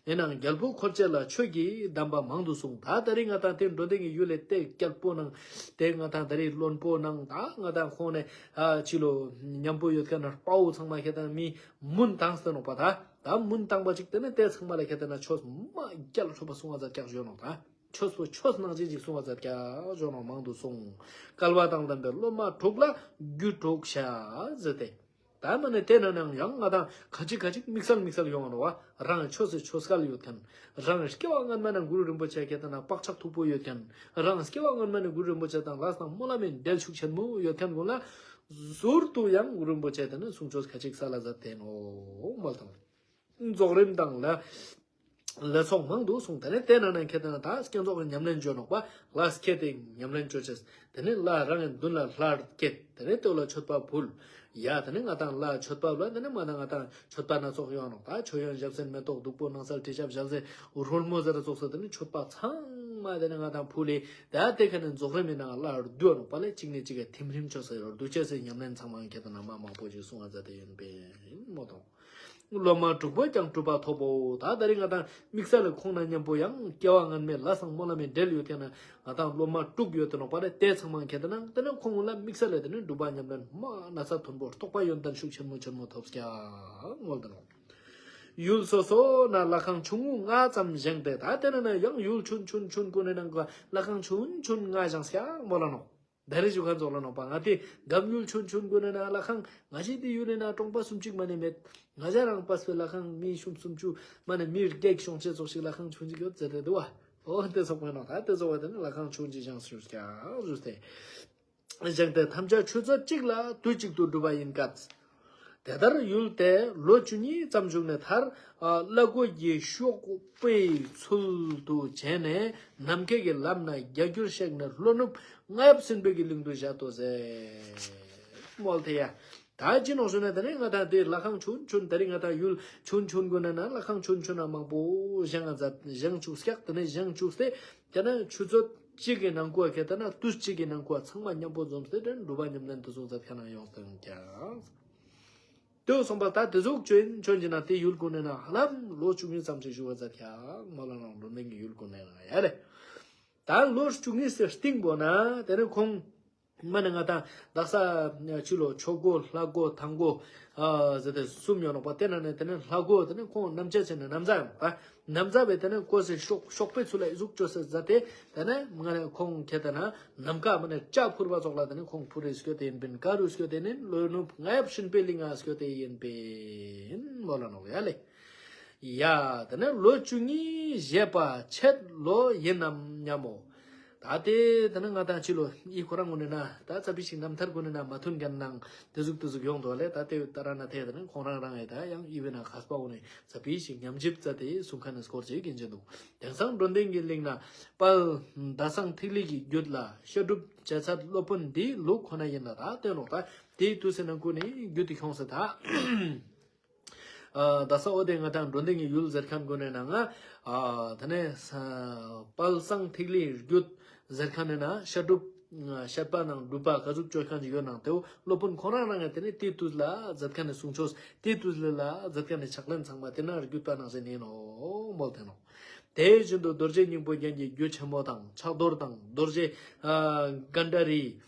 ཡིན་ནའང་རྒྱལ་པོ་འཁོར་བཅས་ལ་ཆོས་ཀྱི་གདམས་པ་མང་དུ་གསུངས། ད་ད་རེས་ང་དང་དེ་འགྲོ་དེ་གི་ཡུལ་ལས་དེ་རྒྱལ་པོ་ནང་དེ་ང་དང་ད་རེས་བློན་པོ་ནང་ད་ང་དང་ཁོང་ནས་ཨ་ཅི་ལོ་མཉམ་པོ་ཡོད་མཁན་ན་དཔའ་བོ་ཚང་མ་ཁྱེད་དང་མི་མུན་བཏང་སྟེ་ནོ་པ་ད། ད་མུན་བཏང་པ་ཅིག་དེ་ནི་དེ་ཚང་མ་ལ་ཁྱེད་དེ་ན་ཆོས་མ་རྒྱལ་ཁྲོ་པ་གསུང་བ་མཛད་ཀྱག་བརྗོད་ནོ་ད། ཆོས་པོ་ཆོས་ནང་བཞིན་ཅིག་གསུང་བ་མཛད་ཀྱག་བརྗོད་ནོ་མང་དུ་གསུངས། སྐལ་བ་དང་ལྡན་པའི་སློབ་མ་དྲུག་ལ་རྒྱུད་དྲུག་བྱ་ཟེར་ཏེ། ད་མ་ནི་དེ་ན་ནང་ཡང་ང་དང་ཁ་ཅིག་ཁ་ཅིག་དམིགས་བསལ་དམིགས་བསལ་ཡོང་བ་ནོ་བ། རང་ཆོས་སི་ཆོས་སྐལ་ཡོད་མཁན། རང་སྐྱེ་བ་སྔན་མ་ནས་གུ་རུ་རིན་པོ་ཆེ་ཁྱེད་དེ་ན་བག་ཆགས་མཐུག་པོ་ཡོད་མཁན། རང་སྐྱེ་བ་སྔན་མ་ནས་གུ་རུ་རིན་པོ་ཆེ་དང་ལྷ་དང་སྨོན་ལམ་མི་འབྲེལ་ཤུགས་ཆེན་མོ་ཡོད་མཁན་ཀུན་ལ། ཟུར་དུ་ཡང་གུ་རུ་རིན་པོ་ཆེ་དེ་ནི་གསུང་ཆོས་ཁ་ཅིག་ས་ལ་མཛད་དེ་ནོ་མོལ་དང་། རྫོགས་རིམ་དང་ལ་ལ་སོགས་མང་དུ་གསུངས། དེ་ནས་དེ་ན་ནས་ཁྱེད་དེ་ན་ད་བསྐྱེད་རྫོགས་ཀྱི་ཉམས་ལེན་བརྗོད་ནོག་པ། ལ་སྐྱེད་དེ་ཉམས་ལེན་བརྗོད་ཅེས། དེ་ནས་ལ་རང་གི་མདུན་ལ་ལྷར་བསྐྱེད། དེ་ནས་དེ་ལ་མཆོད་པ་ཕུལ། ཡ་དེ་ནས་ང་དང་ལ་མཆོད་པ་ལ་དེ་ནས་མ་ན་ང་དང་མཆོད་པ་སྣ་ཚོགས་ཡོང་ནོག་ད། མཆོད་ཡོན་ཞབས་བསིལ་མེ་ཏོག་བདུག་སྤོས་སྣང་གསལ་དྲི་ཆབ་ཞལ་ཟས་རོལ་མོ་ཟེར་ཚོགས་ས་དེ་ནས་མཆོད་པ་ཚང་མ་དེ་ནས་ང་དང་ཕུལ་ལེ། ད་དེ་ཁ་ནས་རྫོགས་རིམ་མི་ནང་ལ་བསྡུ་ནོག་པ་ལས་གཅིག་ནས་གཅིག་གི་ཐིམ་རིམ་ཆོས་ཟེར་བསྡུ་ཅེས་སི་ཉམས་ལེན་ཚང་མ་ཁྱེད་དེ་ན་མ་མང་པོ་ཞིག་གསུང་བ་མཛད་དེ་ཡིན་པས་མོ་དང་། སློབ་མ་དྲུག་པོས་ཀྱང་གྲུབ་པ་ཐོབ་བོ། ད་ད་རེས་ང་དང་དམིགས་བསལ་ལ་ཁོང་ན་མཉམ་པོ་ཡང་སྐྱེ་བ་སྔན་མའི་ལ་སང་སྨོན་ལམ་མི་འབྲེལ་ཡོད་ཀྱང་ན་ང་དང་སློབ་མ་དྲུག་ཡོད་དེ་ནོག་པ་རེད། དེ་ཚང་མ་ཁྱེད་དེ་ན་དེ་ནས་ཁོང་ལ་དམིགས་བསལ་ལ་དེ་ནས་སྒྲུབ་པ་ཉམས་ལེན་མ་ན་ཚ་མཐོན་པོ་རྟོགས་པ་ཡོན་ཏན་ཤུགས་ཆེན་མོ་ཆེན་མོ་ཐོབ་ཀྱག་མོལ་དེ་ནོག། ཡུལ་སོ་སོ་ན་ལྷ་ཁང་ཆུང་ངུ་ལྔ་ཙམ་བཞེངས་ཏེ། ད་དེ་ན་ན་ཡང་ཡུལ་ཆུན་ཆུན་ཆུན་ཀུན་ནས་ནང་ག་ལྷ་ཁང་ཆུན་ཆུན་ལྔ་བཞེངས་ཀྱག་མོལ་ལ་ནོག། ད་རེས་ཞུ་ཁན་ཚོགས་ལ་ནོག་པ། ང་དེ་གམ་ཡུལ་ཆུན་ཆུན་ཀུན་ནས་ན་ལྷ་ཁང་ང་ཞིག་དེ་ཡུལ་ནས་ན་གྲོང་པ་སུམ་ཅུ་མ་ནས་མེད། ང་ཞ་རང་པ་སྤེ་ལྷ་ཁང་མི་ཤུམ་སུམ་ཅུ་མ་ནས་མི་རྒྱག་ཤོང་ཆེ་ཚོགས་ཤིག་ལྷ་ཁང་ཆུན་ཅིག་ཡོད་ཟེར་ཏེ་འདུག་བ། འོ་དེ་ཚོགས་མེད་ནོག། ད་དེ་ཚོགས་བ་དེ་ནི་ལྷ་ཁང་ཆུན་ཅིག་བཞེངས་སུ་ཀྱག་ཞུས་ཏེ། བཞེངས་ཏེ་ཐམས་ཅད་ཆུ་ཚོད་གཅིག་ལ་དུས་གཅིག་ཏུ་སྒྲུབ་པ་ཡིན་སྐད། དེ་ལྟར་ཡུལ་དེ་ལོ་བཅུ་གཉིས་ཙམ་བཞུགས་ནས་མཐར་ཨ་བླ་གོས་ཀྱི་གཤོག་པའི་ཚུལ་དུ་བྱས་ནས་ནམ་མཁའི་གི་ལམ་ན་རྒྱ་གྱུར་གཤེགས་ནས་ལྷོ་ནུབ་རྔ་ཡབ་སྲིན་པོའི་གི་གླིང་དུ་བཞག་ཏོ་ཟེར། མོལ་ཏེ་ཡ། ད་ཅི་ནོག་ཞུ་ན་དེ་ནས་ང་དང་དེ་ལྷ་ཁང་ཆུན་ཆུན་དེ་རིང་ང་དང་ཡུལ་ཆུན་ཆུན་ཀུན་ན་ན་ལྷ་ཁང་ཆུན་ཆུན་ན་མང་པོ་བཞེངས་ང་མཛད་བཞེངས་བཅུག་སྐྱག་དེ་ནས་བཞེངས་བཅུག་སྟེ། དེ་ནས་ཆུ་ཚོད་གཅིག་གི་ནང་ཁུལ་ཁེ་དེ་ན་དུས་གཅིག་གི་ནང་ཁུལ་ཚང་མ་མཉམ་པོ་འཛོམས་ཏེ་དེ་སྒྲུབ་པ་ཉམས་ལེན་དུ་སོང་ཚད་ཁ་ན་ཡོང་སྟེ་ཀྱང་། དེ་སོང་པ་ད་དེ་ཟུག་ཆོན་ཆོན་གྱི་ན་དེ་ཡུལ་ཀུན་ནས་ན་ཧ་ལམ་ལོ་བཅུ་གཉིས་ཙམ་ཞིག་བཞུགས་པ་ཚད་ཀྱང་མ་ལ་ནང་འགྲོ་ནས་ཀྱི་ཡུལ་ཀུན་ནས་ན་ཡ་ལེ། ད་ལོ་བཅུ་གཉིས་སེ་སྟིང་པོ་ན་དེ་ནས་ཁོང་མ་ནས་ང་དང་དག་ས་ཕྱི་ལོ་ཆོ་གོ་ལྷ་གོ་ཐང་གོ་ཨ་ཟེར་ཏེ་གསུམ་ཡོད་ནོག་པ། དེ་ན་ནས་དེ་ནས་ལྷ་གོ་དེ་ནས་ཁོང་གནམ་ལྕགས་ཆེ་ནས་གནམ་ཟ་ཡོང་པ། གནམ་ཟ་བས་དེ་ནས་གོ་སེ་ཤོག་ཤོག་པའི་ཚུལ་ལ་གཟུགས་བཅོས་སེ་ཟ་སྟེ། དེ་ནས་ང་ནས་ཁོང་ཁྱེད་དེ་ན་ནམ་མཁའ་མ་ནས་ལྕགས་ཕུར་བ་ཙོགས་ལ་དེ་ནས་ཁོང་ཕུར་རེ་སྐྱོད་དེ་ཡིན་པིན། ག་རུ་སྐྱོད་དེ་ནི་ལྷོ་ནུབ་རྔ་ཡབ་སྲིན་པོའི་གླིང་ང་སྐྱོད་དེ་ཡིན་པིན་མོལ་ལ་ནོག་ཡ་ལེ། ཡ། དེ་ནས་ལོ་བཅུ་གཉིས་བཞེས་པ་ཆད་ལོ་ཡིན་ནམ་སྙམ་མོ། ད་དེ་དེ་ནས་ང་དང་ཕྱི་ལོ་ཡི་ཁོ་རང་ངོ་ནས་ན་ད་ཙ་པི་ཞིག་རྣམ་ཐར་ངོ་ནས་ན་མ་མཐུན་ཀྱང་ནང་དེ་ཟུག་དེ་ཟུག་ཡོང་དོ་ལེ། ད་དེ་ད་ར་ན་དེ་དེ་ནས་ཁོང་རང་རང་ཨེ་ད་ཡང་ཡི་བེ་ན་ཁ་སྤ་ངོ་ནས་ཙ་པི་ཞིག་ཉམས་ཞིབ་ཙ་དེ་གསུང་མཁན་ནས་སྐོར་ཅིག་ཡིན་གྱི་འདུག། དེང་སང་འགྲོ་ལྡན་གྱི་གླིང་ན་དཔལ་ཟླ་གསང་ཐིག་ལེ་གི་རྒྱུད་ལ་བཤད་སྒྲུབ་བྱ་ཚད་སློབ་དཔོན་འདིའི་ལུགས་ཁོ་ན་ཡིན་ལ་ད་སྟོན་རོགས། ད་དེའི་དུས་སེ་ན་ཀུན་ནས་རྒྱུད་དེ་ཁྱོངས་སེ་ད། ཨ་ད་ས་འོ་དེ་ང་དང་འགྲོ་འདི་ངའི་ཡུལ་ཟེར་མཁན་གོ་ནས་ན་ང་ཨ་ད་ནས་ས་དཔལ་བཟང་ཐིག་ལེའི་རྒྱུད་ཟེར་མཁན་ནས་ན་བཤད་སྒྲུབ་བཤད་པ་ནང་སྒྲུབ་པ་ག་ཟུག་བཅོས་མཁན་ཅིག་ཡོད་ནང་དེའོ་སློབ་དཔོན་ཁོང་རང་རང་ངས་དེ་ནས་དེའི་དུས་ལ་མཛད་མཁན་ནས་གསུང་ཆོས་དེའི་དུས་ལ་ལ་མཛད་མཁན་ནས་ཕྱག་ལེན་ཚང་མ་དེ་ན་རྒྱུད་པ་ནང་ཟེར་ནས་ནོ་མོལ་དེ་ནོ། དེ་བཞིན་དུ་རྡོ་རྗེ་སྙིང་པོ་རྒྱན་གྱི་རྒྱུད་ཆེན་མོ་དང་ཕྱག་རྡོར་དང་རྡོ་རྗེ་ཨ་གཎྜཱ་རི།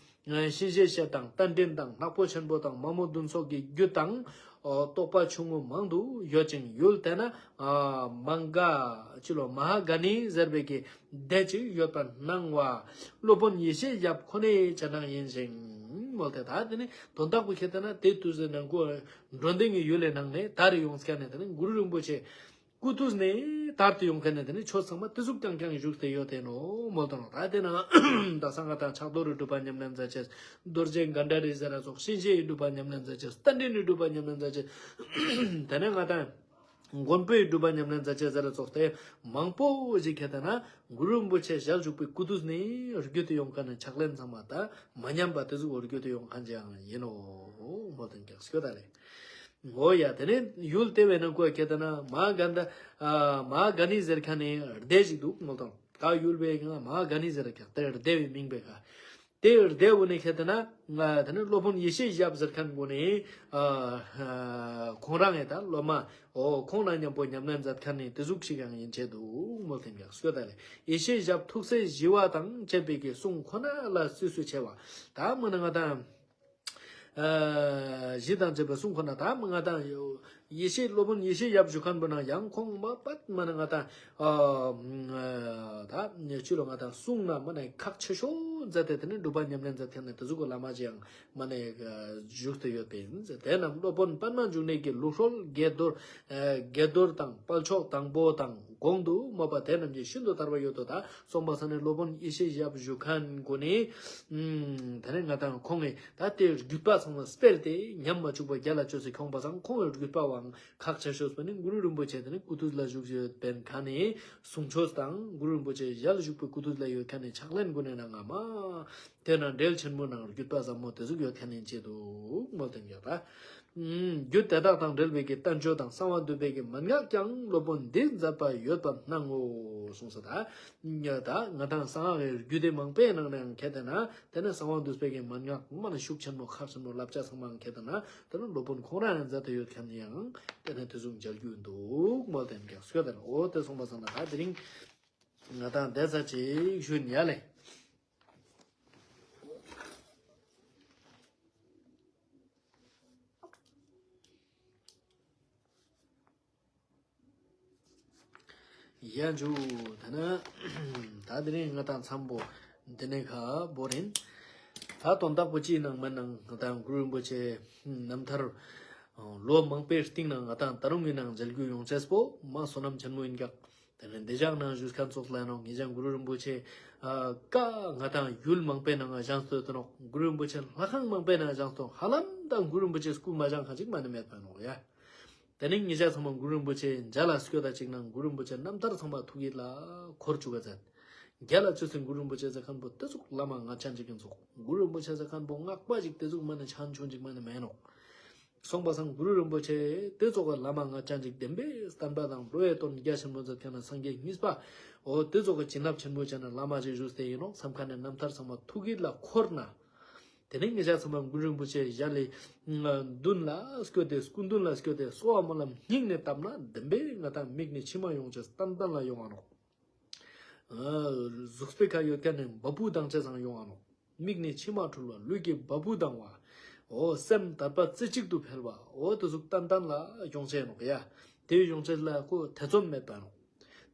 གཤིན་རྗེ་གཤེད་དང་རྟ་མགྲིན་དང་ནག་པོ་ཆེན་པོ་དང་མ་མོ་བདུན་ཚོགས་ཀྱི་རྒྱུད་དང་། རྟོག་པ་ཆུང་ངུ་མང་དུ་ཡོད་ཅིང་ཡུལ་དེ་ན་མ་ག་ཅི་ལོ་མ་ཧཱ་ག་ནི་ཟེར་བའི་གི་སྡེ་གཅིག་ཡོད་པར་སྣང་བ། སློབ་དཔོན་ཡེ་ཤེས་ཞབས་ཁོ་ནའི་བྱེ་བྲག་ཡིན་ཞིང་། མོལ་ཏེ་ད་དེ་ནི་དོན་དག་པོ་ཁྱེད་ལྟ་ན་དེ་དུས་སུ་ནང་ཁོ་འགྲོ་འདི་ངའི་ཡུལ་ལས་ནང་ནས་དར་ཡོང་སྐྱ་ནས་དེ་ནི་གུ་རུ་རིན་པོ་ཆེ། སྐུ་དུས་ནས་དར་དུ་ཡོང་མཁན་ནི་དེ་ནི་ཆོས་ཚང་མ་དེ་ཟུག་རྐྱང་རྐྱང་བཞུགས་ཏེ་ཡོད་དེ་ནོ་མོལ་དང་ད་དེ་ན་ད་སང་ང་དང་ཕྱག་རྡོར་རི་སྒྲུབ་པ་ཉམས་ལེན་མཛད་ཅེས་རྡོ་རྗེ་གཎྜཱ་རི་ཟེར་ར་སོགས་གཤིན་རྗེའི་སྒྲུབ་པ་ཉམས་ལེན་མཛད་ཅེས་རྟ་མགྲིན་རི་སྒྲུབ་པ་ཉམས་ལེན་མཛད་ཅེས་དེ་ནས་ང་དང་མགོན་པོའི་སྒྲུབ་པ་ཉམས་ལེན་མཛད་ཅེས་ཟེར་ར་སོགས་དེ་མང་པོ་ཞིག་ཁྱེད་ལྟ་ན་གུ་རུ་རིན་པོ་ཆེ་ཞལ་བཞུགས་པའི་སྐུ་དུས་ནས་བརྒྱུད་དུ་ཡོང་མཁན་ནི་ཕྱག་ལེན་ཚང་མ་ད་མ་ཉམས་པ་དེ་ཟུག་བརྒྱུད་དུ་ཡོང་མཁན་ཅིག་ཡང་ཡིན་ནོ་མོལ་དང་ཀྱང་སྐྱོ་ད་ལེ། འོ་ཡ་དེ་ནས་ཡུལ་དེ་བས་ན་ཀོ་ཁེ་ཏ་ན་མ་ག་འདའ་མ་ག་ནི་ཟེར་ཁ་ནས་སྡེ་ཞིག་འདུག་མོ་དང་ད་ཡུལ་བས་ང་མ་ག་ནི་ཟེར་ཁ་དེ་སྡེ་བའི་མིང་བས་ཁ་དེ་སྡེ་བོ་ནས་ཁེ་ཏ་ན་ང་དེ་ནས་སློབ་དཔོན་ཡེ་ཤེས་ཞབས་ཟེར་ཁན་གོ་ནས་ཁོང་རང་ངས་ད་སློབ་མ་འོ་ཁོང་ན་མཉམ་པོ་ཉམས་ལེན་མཛད་ཁན་ནས་དེ་ཟུག་ཞིག་ཡང་ཡིན་ཆེད་དུ་མོ་དེ་འདྲ་སྐྱོ་ད་ལེ། ཡེ་ཤེས་ཞབས་ཐུགས་སྲས་ཞི་བ་དང་བཅས་པའི་གི་གསུང་ཁོ་ན་ལ་སུས་སུ་ཆེ་བ་ད་མོ་ན་ང་དང་། ཨ་གཞི་དང་བཅས་པའི་གསུང་ཁོ་ན་ད་མི་ང་དང་ཡེ་ཤེས་སློབ་དཔོན་ཡེ་ཤེས་ཡབ་ཞུ་མཁན་པོ་ན་ཡང་ཁོང་མ་པད་མ་ན་ང་དང་ཨ་ད་ཆུ་ལོ་ང་དང་གསུང་ན་མ་ན་ཁག་ཆེ་ཤོས་མཛད་དེ་དེ་ནི་སྒྲུབ་པ་ཉམས་ལེན་མཛད་མཁན་ནི་དེ་ཟུག་གི་བླ་མ་ཅི་ཡང་མ་ན་བཞུགས་ཏེ་ཡོད་པས་དེ་རྣམས་སློབ་དཔོན་པད་མ་འབྱུང་གནས་ཀྱི་ལུགས་སྲོལ་དགྱེས་རྡོར་ཨ་དགྱེས་རྡོར་དང་དཔལ་མཆོག་དང་པོ་དང་གོང་དུ་སྨོས་པ་དེ་རྣམས་ཀྱི་ཤིན་ཏུ་དར་བ་ཡོད་དོ་ད། སོང་པ་ས་ནས་སློབ་དཔོན་ཡེ་ཤེས་ཞབས་ཞུ་མཁན་གོ་ནས། ཨུམ། ད་ནས་ང་དང་ཁོང་གིས་ད་ལྟའི་རྒྱུད་པ་ཚང་མ་སྤེལ་ཏེ་ཉམས་མ་བཅུག་པ་རྒྱ་ལ་བཅོས་སུ་ཁྱོང་པ་སང་ཁོང་གི་རྒྱུད་པ་བའང་ཁག་ཆེ་ཤོས་པ་ནི་གུ་རུ་རིན་པོ་ཆེ་དེ་ནི་སྐུ་དུས་ལ་བཞུགས་ཡོད་པའི་ཁ་ནས་གསུང་ཆོས་དང་གུ་རུ་རིན་པོ་ཆེ་ཞལ་བཞུགས་པའི་སྐུ་དུས་ལ་ཡོད་ཁ་ནས་ཕྱག་ལེན་གོ་ནས་ན་ང་མ། དེ་ན་འགྲེལ་ཆེན་མོ་ནང་རྒྱུད་པ་ཟབ་མོ་དེ་ཟུག་ཡོད་ཁ་ནས་བྱེད་འདུག་མོ་དེ་འགྱོད་ད། རྒྱུད་དེ་དག་དང་འབྲེལ་བའི་གི་བསྟན་བཅོས་དང་གསང་བ་འདུས་པའི་གི་མན་ངག་ཀྱང་སློབ་དཔོན་འདིས་མཛད་པ་ཡོད་པར་སྣང་ངོ་གསུངས་སོ། ད་ད་ང་དང་གསང་སྔགས་རྒྱུད་སྡེ་མང་པོའི་ནང་ནས་ཡང་ཁྱེད་དེ་ན་དེ་ནས་གསང་བ་འདུས་པའི་གི་མན་ངག་མ་ནས་ཤུགས་ཆེན་མོ་ཁག་ཆེན་མོ་བསླབ་བྱ་ཚང་མའང་ཁྱེད་དེ་ན་དེ་ནས་སློབ་དཔོན་ཁོང་རང་ཡང་མཛད་དེ་ཡོད་མཁན་ཡང་དེ་ནས་དེ་ཟུག་མཇལ་རྒྱུ་འདུག་མོ་དེ་འདྲ་སོ། དེ་སོང་པ་སང་ན་ད་དེ་རིང་ང་དང་བསྡད་ས་ཅིག་ཞུ་ཡ་ལེ། ཡ་འཇུ། ད་ནི་ད་དེ་རིང་ང་དང་འཚམས་པོ་འདི་ནས་ཁ་བོ་རིན། ད་དོན་དག་པོ་ཅིའི་ནང་མིན་ནང་ང་དང་གུ་རུ་རིན་པོ་ཆེ་རྣམ་ཐར་ལོ་མང་པོའི་སྟེང་ནང་ང་དང་ད་རུང་གི་ནང་མཇལ་རྒྱུ་ཡོང་ཆེས་པོ་མ་བསོད་ནམས་ཆེན་མོ་ཡིན་ཀྱག་དེ་ནས་འདི་ཞག་ནང་བཞུགས་མཁན་ཚོགས་ལ་ནོ་ངེད་ཅག་གུ་རུ་རིན་པོ་ཆེ་ཨ་ཀ་ང་དང་ཡུལ་མང་པོའི་ནང་བཞེངས་སྟོད་དུ་ནོ་གུ་རུ་རིན་པོ་ཆེ་ལྷ་ཁང་མང་པོའི་ནང་བཞེངས་སྟོད་ཧ་ལམ་དང་གུ་རུ་རིན་པོ་ཆེ་སྐུ་མ་བཞེངས་མཁན་ཅིག་མ་ནི་མེད་པ་ནོ་ཡ། དེ་ནས་ངེད་ཅག་ཚང་མ་གུ་རུ་རིན་པོ་ཆེ་མཇལ་ལ་སྐྱོད་ད་ཅིག་ནང་གུ་རུ་རིན་པོ་ཆེ་རྣམ་ཐར་ཚང་མ་ཐུགས་ཡིད་ལ་འཁོར་བཅུག་ག་མཛད། རྒྱ་ལ་ཆོས་སྲིད་གུ་རུ་རིན་པོ་ཆེ་ཟེར་མཁན་པོ་དེ་ཚོ་བླ་མ་ང་ཅན་ཅིག་ཡིན་ཚོགས་གུ་རུ་རིན་པོ་ཆེ་ཟེར་མཁན་པོ་སྔགས་པ་ཅིག་དེ་ཚོ་མ་ནི་ཆང་ཆུང་ཅིག་མ་ནི་མེད་ནོ། སོང་པ་སང་གུ་རུ་རིན་པོ་ཆེ་དེ་ཚོ་གི་བླ་མ་ང་ཅན་ཅིག་བདེན་པའི་བསྟན་པ་དང་འགྲོ་བའི་དོན་རྒྱ་ཆེན་པོ་མཛད་མཁན་ན་སངས་རྒྱས་གཉིས་པ་འོ་དེ་ཚོ་གི་བྱིན་རླབས་ཆེན་པོ་བྱས་ན་བླ་མ་ཅིག་བཞུགས་ཏེ་ཡིན་ནོ་བསམ་མཁན་ནི་རྣམ་ཐར་ཚང་མ་ཐུགས་ཡིད་ལ་འཁོར་ན། དེ་ནས་ངེད་ཅག་ཚང་མ་གུ་རུ་རིན་པོ་ཆེ་ཞལ་ལས་མདུན་ལ་སྐྱོད་དེ་སྐུ་མདུན་ལ་སྐྱོད་དེ་གསོལ་བ་སྨོན་ལམ་སྙིང་ནས་བཏབ་ན་བདེན་པའི་ང་དང་མིག་ནས་མཆི་མ་ཡོང་ཆེས་ཏན་ཏན་ལ་ཡོང་བ་ནོ། གཟུགས་པོའི་ཁ་ཡོད་མཁན་ནས་བ་སྤུ་ལྡང་ཆེས་ཙང་ཡོང་བ་ནོ། མིག་ནས་མཆི་མ་འཁྲུལ་བ་ལུས་ཀྱི་བ་སྤུ་ལྡང་བ། འོ་སེམས་དད་པ་རྩེ་གཅིག་ཏུ་འཕེལ་བ་འོ་དེ་གཟུགས་ཏན་ཏན་ལ་ཡོང་ཆེས་ནོ་ཡ། དེ་ཡོང་ཆེས་ལ་ཁོ་ཐེ་ཚོམ་མེད་པ་ནོ།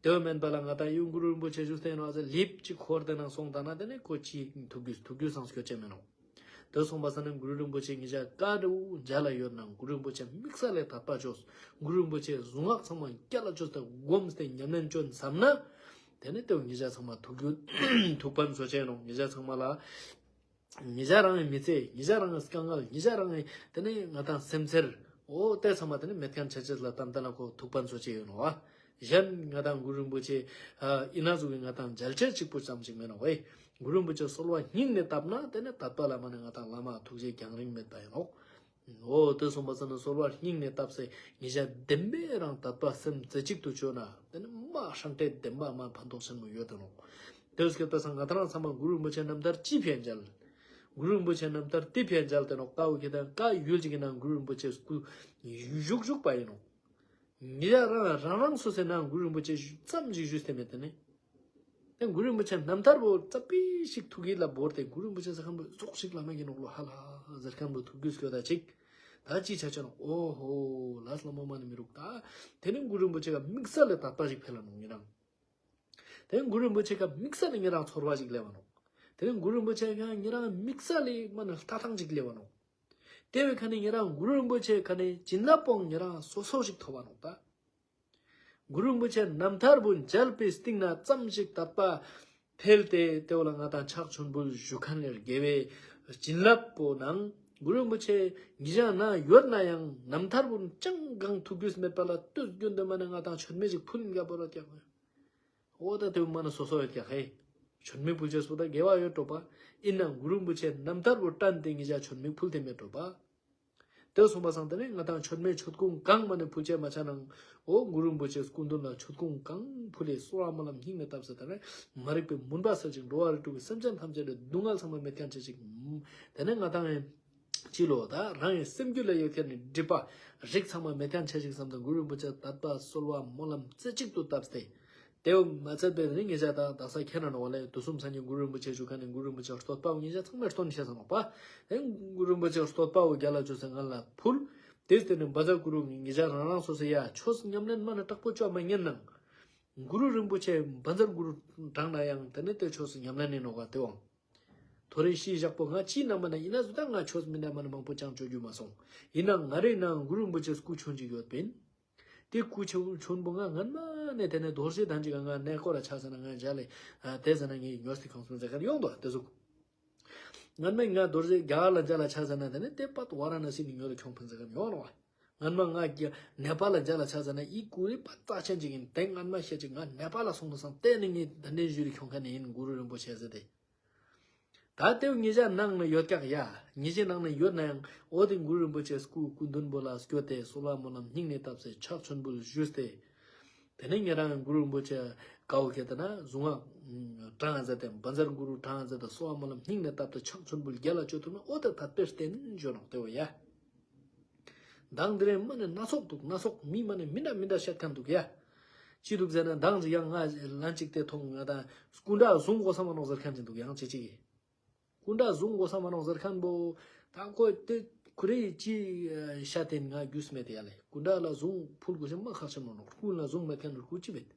དེ་བས་མིན་པ་ལ་ང་དང་ཡུལ་གུ་རུ་རིན་པོ་ཆེ་བཞུགས་སྟེ་ཡིན་ནོ་ཟེར་ལེབ་ཅིག་འཁོར་དེ་ནང་སོང་ད་ན་དེ་ནས་ཁོ་ཅིག་ཐུག་རྒྱུ་ཐུག་རྒྱུ་སང་སྐྱོ་ཆེ་མེད་ནོ། དེ་སོང་པ་ས་ནས་གུ་རུ་རིན་པོ་ཆེ་ངེད་ཅག་ཀ་རུ་མཇལ་ལ་ཡོད་ན་གུ་རུ་རིན་པོ་ཆེ་དམིགས་བསལ་ལས་དད་པ་ཅོས། གུ་རུ་རིན་པོ་ཆེ་གཟུངས་སྔགས་ཚང་མ་རྒྱ་ལ་ཅོས་ཏེ་སྒོམས་ཏེ་ཉམས་ལེན་ཅོ་བསམ་ན། དེ་ནས་དེ་ངེད་ཅག་ཚང་མ་ཐུག་རྒྱུ་ཐུགས་ཕན་གསོ་ཆེ་ནོ། ངེད་ཅག་ཚང་མ་ལ། ངེད་ཅག་རང་གི་མི་ཚེ་ངེད་ཅག་རང་གི་དཀའ་ངལ་ངེད་ཅག་རང་གི་དེ་ནས་ང་དང་སེམས་ཚེར་འོ་དེ་ཚང་མ་དེ་ནས་མེད་མཁན་ཆ་ཆེས་ལ་ཏན་ཏན་ལ་ཁོ་ཐུགས་ཕན་གསོ་ཆེ་ཡོད་ནོ་བ། གཞན་ང་དང་གུ་རུ་རིན་པོ་ཆེ་ཨ་ཨི་ན་ཟུག་གི་ང་དང་མཇལ་ཆེས་གཅིག་པུ་ཙམ་ཅིག་མེད་ནོ་བས། གུ་རུ་རིན་པོ་ཆེ་གསོལ་བ་སྙིང་ནས་བཏབ་ན་དེ་ནས་དད་པ་ལ་མ་ནས་ང་དང་བླ་མ་ཐུགས་རྗེ་རྒྱང་རིང་མེད་པ་ཡིན་ནོ། འོ་དེ་སོང་པ་ས་ན་གསོལ་བ་སྙིང་ནས་བཏབ་སའི་ཉེ་ཞ་བདེན་པའི་རང་དད་པ་སེམས་རྩེ་གཅིག་ཏུ་བཅོས་ན་དེ་ནི་མ་ཧྲང་ཏེ་བདེན་པ་མ་ཕན་ཐོགས་ཆེན་མོ་ཡོད་དེ་ནོ། དེ་སྐད་པ་ས་ང་ད་རང་ཚང་མ་གུ་རུ་རིན་པོ་ཆེ་རྣམ་ཐར་ཅི་ཕན་མཇལ། གུ་རུ་རིན་པོ་ཆེ་རྣམ་ཐར་ཏི་ཕན་མཇལ་དེ་ནོ། ཀ་བོ་ཁེ་ད་ཀ་ཡུལ་ཅིག་གི་ནང་གུ་རུ་རིན་པོ་ཆེ་སྐུ་བཞུགས་བཞུགས་པ་ཡིན་ནོ། ཉེ་ཞ་རང་རང་རང་སོ་སོའི་ནང་གུ་རུ་རིན་པོ་ཆེ་ཙམ་ཞིག་བཞུགས་ཏེ་མེད་དེ་ནི། དེ་གུ་རུ་རིན་པོ་ཆེ་རྣམ་ཐར་པོ་ཙ་པིག་ཞིག་ཐུགས་ཡིད་ལ་བོར་ཏེ་གུ་རུ་རིན་པོ་ཆེ་ཟེར་མཁན་པོ་ཙོག་ཞིག་བླ་མེད་ཀྱི་ནོག་ལོ་ཧ་ལ་ཟེར་མཁན་པོ་ཐུགས་རྒྱུས་སྐྱོ་ད་ཅིག་ད་ཅི་ཆ་ཆ་ནོ། ཨོ་ཧོ་ལ་སླ་མོ་མ་ནི་མི་རུག་ད། དེ་ནི་གུ་རུ་རིན་པོ་ཆེ་ག་དམིགས་བསལ་ལ་དད་པ་ཞིག་འཕེལ་ལ་ནོ་ཉེ་རང་། དེ་གུ་རུ་རིན་པོ་ཆེ་ག་དམིགས་བསལ་ལ་ཉེ་རང་ཚོར་བ་ཞིག་སླེབས་བ་ནོ། དེ་ནི་གུ་རུ་རིན་པོ་ཆེ་ག་ཉེ་རང་དམིགས་བསལ་ལ་མ་ནི་ལྟ་སྟངས་ཞིག་སླེབས་བ་ནོ། དེ་བས་ཁ་ནས་ཉེ་རང་གུ་རུ་རིན་པོ་ཆེ་ཁ་ནས་བྱིན་རླབས་པོ་ཉེ་རང་སོ་སོ་ཞིག་ཐོབ་པ་ནོ་ད། གུ་རུ་རིན་པོ་ཆེ་རྣམ་ཐར་པོ་མཇལ་བའི་སྟེང་ན་ཙམ་ཞིག་དད་པ་འཕེལ་ཏེ་དེ་བ་ལ་ང་དང་ཕྱག་མཆོད་འབུལ་ཞུ་མཁན་ལས་དགེ་བའི་བྱིན་རླབས་པོ་ནང་གུ་རུ་རིན་པོ་ཆེ་ཉེ་ཞ་ན་ཡོད་ན་ཡང་རྣམ་ཐར་པོ་ཅང་གང་ཐུགས་རྒྱུས་མེད་པ་ལ་ལྟོས་རྒྱུ་འདི་མ་ནི་ང་དང་མཆོད་མེ་ཞིག་ཕུལ་འགའ་པོ་ར་ཀྱང་། འོ་ད་དེ་མ་ན་སོ་སོ་ཡོད་ཀྱག་ཧེ། མཆོད་མེ་ཕུལ་ཆེ་སོ་ད་དགེ་བ་ཡོད་འགྲོ་པ། ཡིན་ནང་གུ་རུ་རིན་པོ་ཆེ་རྣམ་ཐར་པོ་བཀྲམ་སྟེ་ཉེ་ཞ་མཆོད་མེ་ཕུལ་དེ་མེད་འགྲོ་པ། དེ་སོང་པ་སང་དེ་ནས་ང་དང་མཆོད་མེ་མཆོད་ཀོང་གང་མ་ནས་ཕུལ་ཆེ་མ་ཆ་ནང་། འོ་གུ་རུ་རིན་པོ་ཆེ་སྐུ་མདུན་ལ་མཆོད་ཀོང་གང་ཕུལ་ལས་གསོལ་བ་སྨོན་ལམ་སྙིང་ནས་བཏབ་ཟེར་ད་ནས་མ་རིག་པའི་མུན་པ་སེལ་ཅིང་འགྲོ་བ་རིགས་དྲུག་གི་སེམས་ཅན་ཐམས་ཅད་ལ་སྡུག་བསྔལ་ཚང་མ་མེད་མཁན་ཆེ་ཅིག་དེ་ནས་ང་དང་ཡིན། ཅི་ལོ་ད་རང་གི་སེམས་རྒྱུད་ལ་ཡོད་མཁན་ནི་སྒྲིབ་པ་རིགས་ཚང་མ་མེད་མཁན་ཆ་ཞིག་བསམ་དང་གུ་རུ་རིན་པོ་ཆེ་དད་པ་གསོལ་བ་སྨོན་ལམ་རྩེ་གཅིག་ཏུ་བཏབ་སྟེ། དེའུ་མ་ཚད་པའི་རིང་ཉེ་ཞ་དང་དག་ས་ཁྱེད་རང་ནོ་བ་ལས་དུས་གསུམ་སངས་རྒྱས་གུ་རུ་རིན་པོ་ཆེ་ཞུ་མཁན་ནི་གུ་རུ་རིན་པོ་ཆེ་བསྟོད་པའོ་ཉེ་ཞ་ཚང་མས་བསྟོད་ཤེས་ས་ནོག་པ། དེ་གུ་རུ་རིན་པོ་ཆེ་བསྟོད་པའོ་རྒྱ་ལ་བཅོས་སེ་ང་ལ་ཕུལ། དེ་སྟེ་ནི་བཛྲ་གུ་རུ་ཉེ་ཞ་རང་རང་སོ་སོ་ཡ་ཆོས་ཉམས་ལེན་མ་ནི་དྲག་པོ་བཅོ་མ་ཉན་ནང་། གུ་རུ་རིན་པོ་ཆེ་བཛྲ་གུ་རུ་དྲངས་ན་ཡང་དེ་ནི་དེ་ཆོས་ཉམས་ལེན་ནི་ནོག་པ་དེ་འོང་། ཐོ་རེ་ཤི་བཞག་པོ་ང་ཅིའི་ནང་མ་ན་ཡིན་ན་བཟོ་ད་ང་ཆོས་མི་འདྲ་མ་ན་མང་པོ་ཅང་བཅོ་རྒྱུ་མ་སོང་། ཡིན་ན་ང་རེ་ན་གུ་རུ་རིན་པོ་ཆེ་སྐུ་ཆུང་ཅིག་ཡོད་པིན། དེ་སྐུ་ཆུང་ཆུང་པོ་ང་སྔན་མ་ནས་དེ་ནས་རྡོ་རྗེ་གདན་ཅིག་ང་གནས་སྐོར་ལ་ཆ་ཟ་ན་ང་མཇལ་ལེ། དེ་ཟ་ན་ངས་ཉོས་ཏེ་ཁང་སོང་ཟེར་གར་ཡོང་དོ་དེ་ཟུག་སྔན་མ་ང་རྡོ་རྗེ་རྒྱ་གར་ལ་མཇལ་ལ་ཆ་ཟ་ན་དེ་ནས་དེ་པད་ཝ་ར་ན་སི་ནས་ཉོས་ཏེ་ཁྱོང་ཕན་ཟེར་གར་ཡོང་རོགས། སྔན་མ་ང་རྒྱ་ནེ་པ་ལ་མཇལ་ལ་ཆ་ཟ་ན་ཨི་གུ་རི་པ་རྩ་ཆེན་ཅིག་ཡིན་དེ་སྔན་མ་བཤད་ཅིག་ང་ནེ་པ་ལ་སོང་ན་སང་དེ་ནས་ངས་དེ་འདྲའི་ཞུ་རེ་ཁྱོང་མཁན་ནས་ཡིན་གུ་རུ་རིན་པོ་ཆེ་ཟེར་ཏེ། ད་ལྟའི་ཉེ་ཞ་ནང་ན་ཡོད་ཀྱག་ཡ། ཉེ་ཞའི་ནང་ན་ཡོད་ན་ཡང་འོ་དེ་གུ་རུ་རིན་པོ་ཆེ་སྐུ་སྐུ་མདུན་པོ་ལ་སྐྱོད་དེ་གསོལ་བ་སྨོན་ལམ་སྙིང་ནས་བཏབ་སྟེ་ཕྱག་མཆོད་འབུལ་ཞུས་ཏེ། དེ་ནས་ཉེ་རང་གུ་རུ་རིན་པོ་ཆེ་ཀའོ་ཁེ་ཏེ་ན་གཟུངས་སྔགས་དྲངས་མཛད་དེ་བཛྲ་གུ་རུ་དྲངས་མཛད་དེ་གསོལ་བ་སྨོན་ལམ་སྙིང་ནས་བཏབ་སྟེ་ཕྱག་མཆོད་འབུལ་རྒྱ་ལ་བཅོལ་ཐུབ་ན་འོ་དེ་དད་པའི་རྟེན་འབྱོར་ནོག་དེ་བོ་ཡ། མདང་དེ་རིང་མ་ནི་སྣ་ཚོགས་འདུག་སྣ་ཚོགས་མི་མ་ནི་མི་འདྲ་མི་འདྲ་བཤད་མཁན་འདུག་ཡ། ཅི་འདུག་ཟེར་ན་མདང་ཅིག་ཡང་ང་ལན་ཅིག་དེ་མཐོང་ང་དང་སྐུ་འདྲ་བཟུང་དགོས་ས་མ་ནོག་ཟེར་མཁན་ཅིག་འདུག་ཡང་ཅི་ཅིག་གིས། སྐུ་འདྲ་བཟུང་དགོས་ས་མ་ནོག་ཟེར་མཁན་པོ་ད་ཁོ་དེ་ཁོ་རེ་ཅི་ཤ་དེ་ང་རྒྱུས་མེད་དེ་ཡ་ལེ། སྐུ་འདྲ་ལ་བཟུང་ཕུལ་དགོས་ཤེས་མ་ཁག་ཆེན་མ་ནོག་སྐུ་ལ་བཟུང་མེད་མཁན་ནི་སྐུ་ཅི་མེད།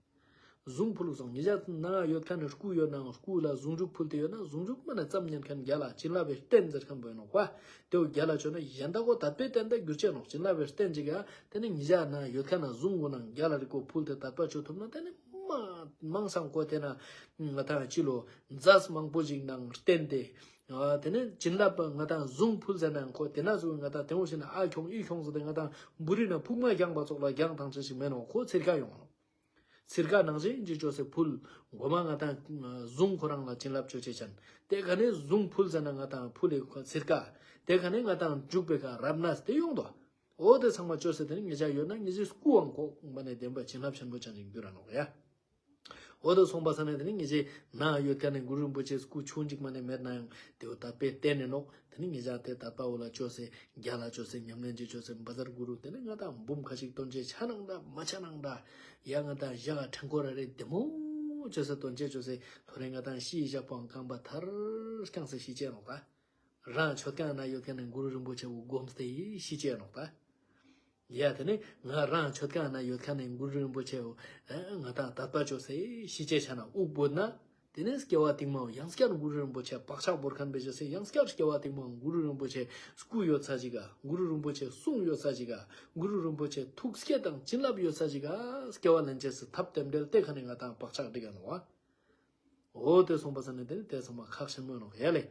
བཟུང་ཕུལ་སོང་ཉེ་ཞ་ན་ཡོད་མཁན་ནི་སྐུ་ཡོད་ནའང་སྐུ་ལ་བཟུང་འཇུག་ཕུལ་དེ་ཡོད་ན་བཟུང་འཇུག་མ་ན་ཙམ་ཉན་མཁན་རྒྱ་ལ་བྱིན་རླབས་པའི་རྟེན་ཟེར་མཁན་པོ་ཡིན་ནོག་པ། དེའུ་རྒྱ་ལ་བཅོལ་ན་གཞན་དག་གོ་དད་པའི་རྟེན་དེ་འགྱུར་ཆེ་ནོག་བྱིན་རླབས་པའི་རྟེན་ཅིག་ཡ་དེ་ནི་ཉེ་ཞ་ན་ཡོད་མཁན་ན་བཟུང་དགོས་ན་རྒྱ་ལ་རིག་གོ་ཕུལ་དེ་དད་པ་བཅོལ་ཐུབ་ན་དེ་ནི་མ་མང་སང་གོ་དེ་ན་ང་དང་ཅི་ལོ་རྫས་མང་པོ་ཞིག་ནང་རྟེན་དེ། དེ་ནི་བྱིན་རླབས་ང་དང་བཟུང་ཕུལ་ཟེར་ན་ཁོ་དེ་ན་བཟུང་ང་དང་དེ་འོ་ཞིག་ན་ཨ་ཁྱོང་ཨི་ཁྱོང་ཟེར་ཏེ་ང་དང་འབུ་རི་ན་ཕུག་མ་རྒྱང་པ་ཙོགས་ལ་རྒྱང་ཐང་ཆེན་ཞིག་མེད་ནོག་ཁོ་ཚིར་ཁ་ཡོང་ནོག་ཚིར་ཁ་ནང་བཞིན་གྱི་བཅོས་སེ་ཕུལ། མགོ་མ་ང་དང་བཟུང་ཁོ་རང་ལ་བྱིན་རླབས་བཅོ་ཆེ་ཆན། དེ་ག་ནས་བཟུང་ཕུལ་ཟེར་ན་ང་དང་ཕུལ་ལེ་ཁོ་ཚིར་ཁ། དེ་ག་ནས་ང་དང་འཇུག་པའི་ཁ་རབ་ན་དེ་ཡོང་དོ། འོ་དེ་ཚང་མ་བཅོས་སེ་དེ་ནི་ཉེ་ཞ་ཡོད་ན་ཉེ་ཞའི་སྐུའང་ཁོ་མ་ནས་བདེན་པ་བྱིན་རླབས་ཆེན་པོ་ཅན་ཞིག་འགྱུར་ར་ནོག་ཡ། འོ་དེ་སོང་པ་ས་ནས་དེ་ནི་ཉེ་ཞའི་ནང་ཡོད་མཁན་ནི་གུ་རུ་རིན་པོ་ཆེ་སྐུ་ཆུང་ཅིག་མ་ནས་མེད་ན་ཡང་དེའུ་དད་པའི་རྟེན་ནི་ནོག་དེ་ནི་ཉེ་ཞ་དེ་དད་པ་འོ་ལ་བཅོས་སེ་རྒྱ་ལ་བཅོས་སེ་ཉམས་ལེན་ཅིག་བཅོས་སེ་བཛྲ་གུ་རུ་དེ་ནི་ང་དང་འབུམ་ཁ་ཅིག་སྟོན་ཆེ་ཆ་ནང་འདྲ་མ་ཆ་ནང་འདྲ། ཡ་ང་དང་ཞག་ཕྲེང་སྐོར་ར་རེ་བདེ་མོ་བཅོས་སེ་སྟོན་ཆེ་བཅོས་སེ་ཐོ་རེ་ང་དང་ཤི་བཞག་པའང་རྐང་པ་ཐར་རྐྱང་སེ་ཤི་ཆེ་ནོག་ད། རང་མཆོད་ཁང་ན་ཡོད་མཁན་ནི་གུ་རུ་རིན་པོ་ཆེ་བོ་སྒོམ་སྟེ་ཤི་ཆེ་ནོག་ད། ཡ་དེ་ནི་ང་རང་མཆོད་ཁང་ན་ཡོད་མཁན་ནི་གུ་རུ་རིན་པོ་ཆེ་བོ་ང་དང་དད་པ་བཅོས་སེ་ཤི་ཆེ་ཆ་ན་དབུགས་བོར་ན། དེ་ནི་སྐྱེ་བ་རྟིང་མ་ཡང་སྐྱར་གུ་རུ་རིན་པོ་ཆེ་བག་ཆགས་བོར་མཁན་པའི་ཆ་སེ་ཡང་སྐྱར་སྐྱེ་བ་རྟིང་མ་གུ་རུ་རིན་པོ་ཆེ་སྐུ་ཡོད་ས་ཅིག་ག་གུ་རུ་རིན་པོ་ཆེ་གསུང་ཡོད་ས་ཅིག་ག་གུ་རུ་རིན་པོ་ཆེ་ཐུགས་བསྐྱེད་དང་བྱིན་རླབས་ཡོད་ས་ཅིག་ག་སྐྱེ་བ་ལེན་ཆེ་སི་ཐབས་རྟེན་འབྲེལ་དེ་ཁ་ནས་ང་དང་བག་ཆགས་འགྲིག་ག་ནོག་བ། འོ་དེ་སོང་པ་ས་ནས་དེ་ནི་དེ་ཚང་མ་ཁག་ཆེན་མོ་ནོག་ཡ་ལེ།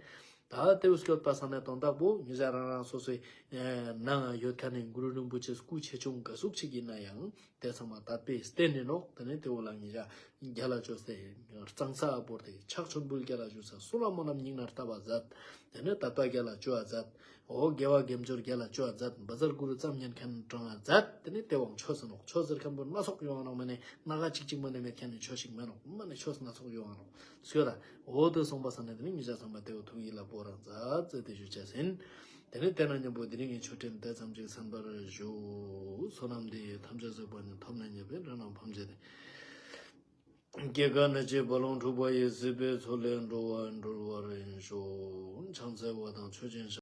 ད་དེ་བོ་སྐྱོད་པ་ས་ནས་དོན་དག་པོ་ཉེ་ཞ་རང་རང་སོ་སོའི་ནང་ཡོད་མཁན་ནི་གུ་རུ་རིན་པོ་ཆེ་སྐུ་ཆེ་ཆུང་ག་ཟུག་ཅིག་ཡིན་ན་ཡང་དེ་ཚང་མ་དད་པའི་རྟེན་ནི་ནོག་དེ་ནི་དེ་བོ་ལ་ཉེ་ཞ་རྒྱ་ལ་བཅོས་སེ་གཙང་ས་བོར་ཏེ་ཕྱག་མཆོད་འབུལ་རྒྱ་ལ་བཅོས་ས་གསོལ་བ་སྨོན་ལམ་སྙིང་ནས་བཏབ་པ་མཛད། དེ་ནི་དད་པ་རྒྱ་ལ་བཅོལ་བ་མཛད། འོ་དགེ་བ་དགེ་སྦྱོར་རྒྱ་ལ་སྤྱོད་པ་མཛད། བཛྲ་གུ་རུ་ཙམ་ཉན་མཁན་དྲང་བ་མཛད། དེ་ནས་དེ་དབང་ཆོས་སུ་ནོག། ཆོས་ཟེར་མཁན་པོ་སྣ་ཚོགས་ཡོང་བ་ནོག། མ་ནས་སྣ་ཁ་གཅིག་གཅིག་མ་ནས་མེད་མཁན་ནི་ཆོས་ཤིག་མེད་ནོག། མ་ནས་ཆོས་སྣ་ཚོགས་ཡོང་བ་ནོག། སྐྱོ་ར། འོ་དེ་གསུངས་པ་ས་ནས་དེ་ནས་ཉིད་ཅག་ཚང་མ་དེ་འོ་ཐུགས་ཡིད་ལ་ཕོག་རང་མཛད་ཟེར་དེ་ཞུ་བྱས་ཟིན། དེ་ནས་དེ་ན་མཉམ་པོ་དེ་རིང་གི་ཆོས་འབྲེལ་དེ་ཙམ་ཅིག་གསན་པར་ཞུ། བསོད་ནམས་འདི་ཡིས་ཐམས་ཅད་གཟིགས་པ་ཉིད། ཐོབ་ནས་ཉེས་པའི་དགྲ་རྣམས་ཕམ་བྱས་ཏེ། སྐྱེ་རྒ་ན་འཆིའི་རྦ་ཀློང་འཁྲུགས་པ་ཡི། སྲིད་པའི་མཚོ་ལས་འགྲོ་བ་སྒྲོལ་བར་ཤོག། ཕྱག་འཚལ་བ་དང་མཆོད་ཅིང་བཤགས།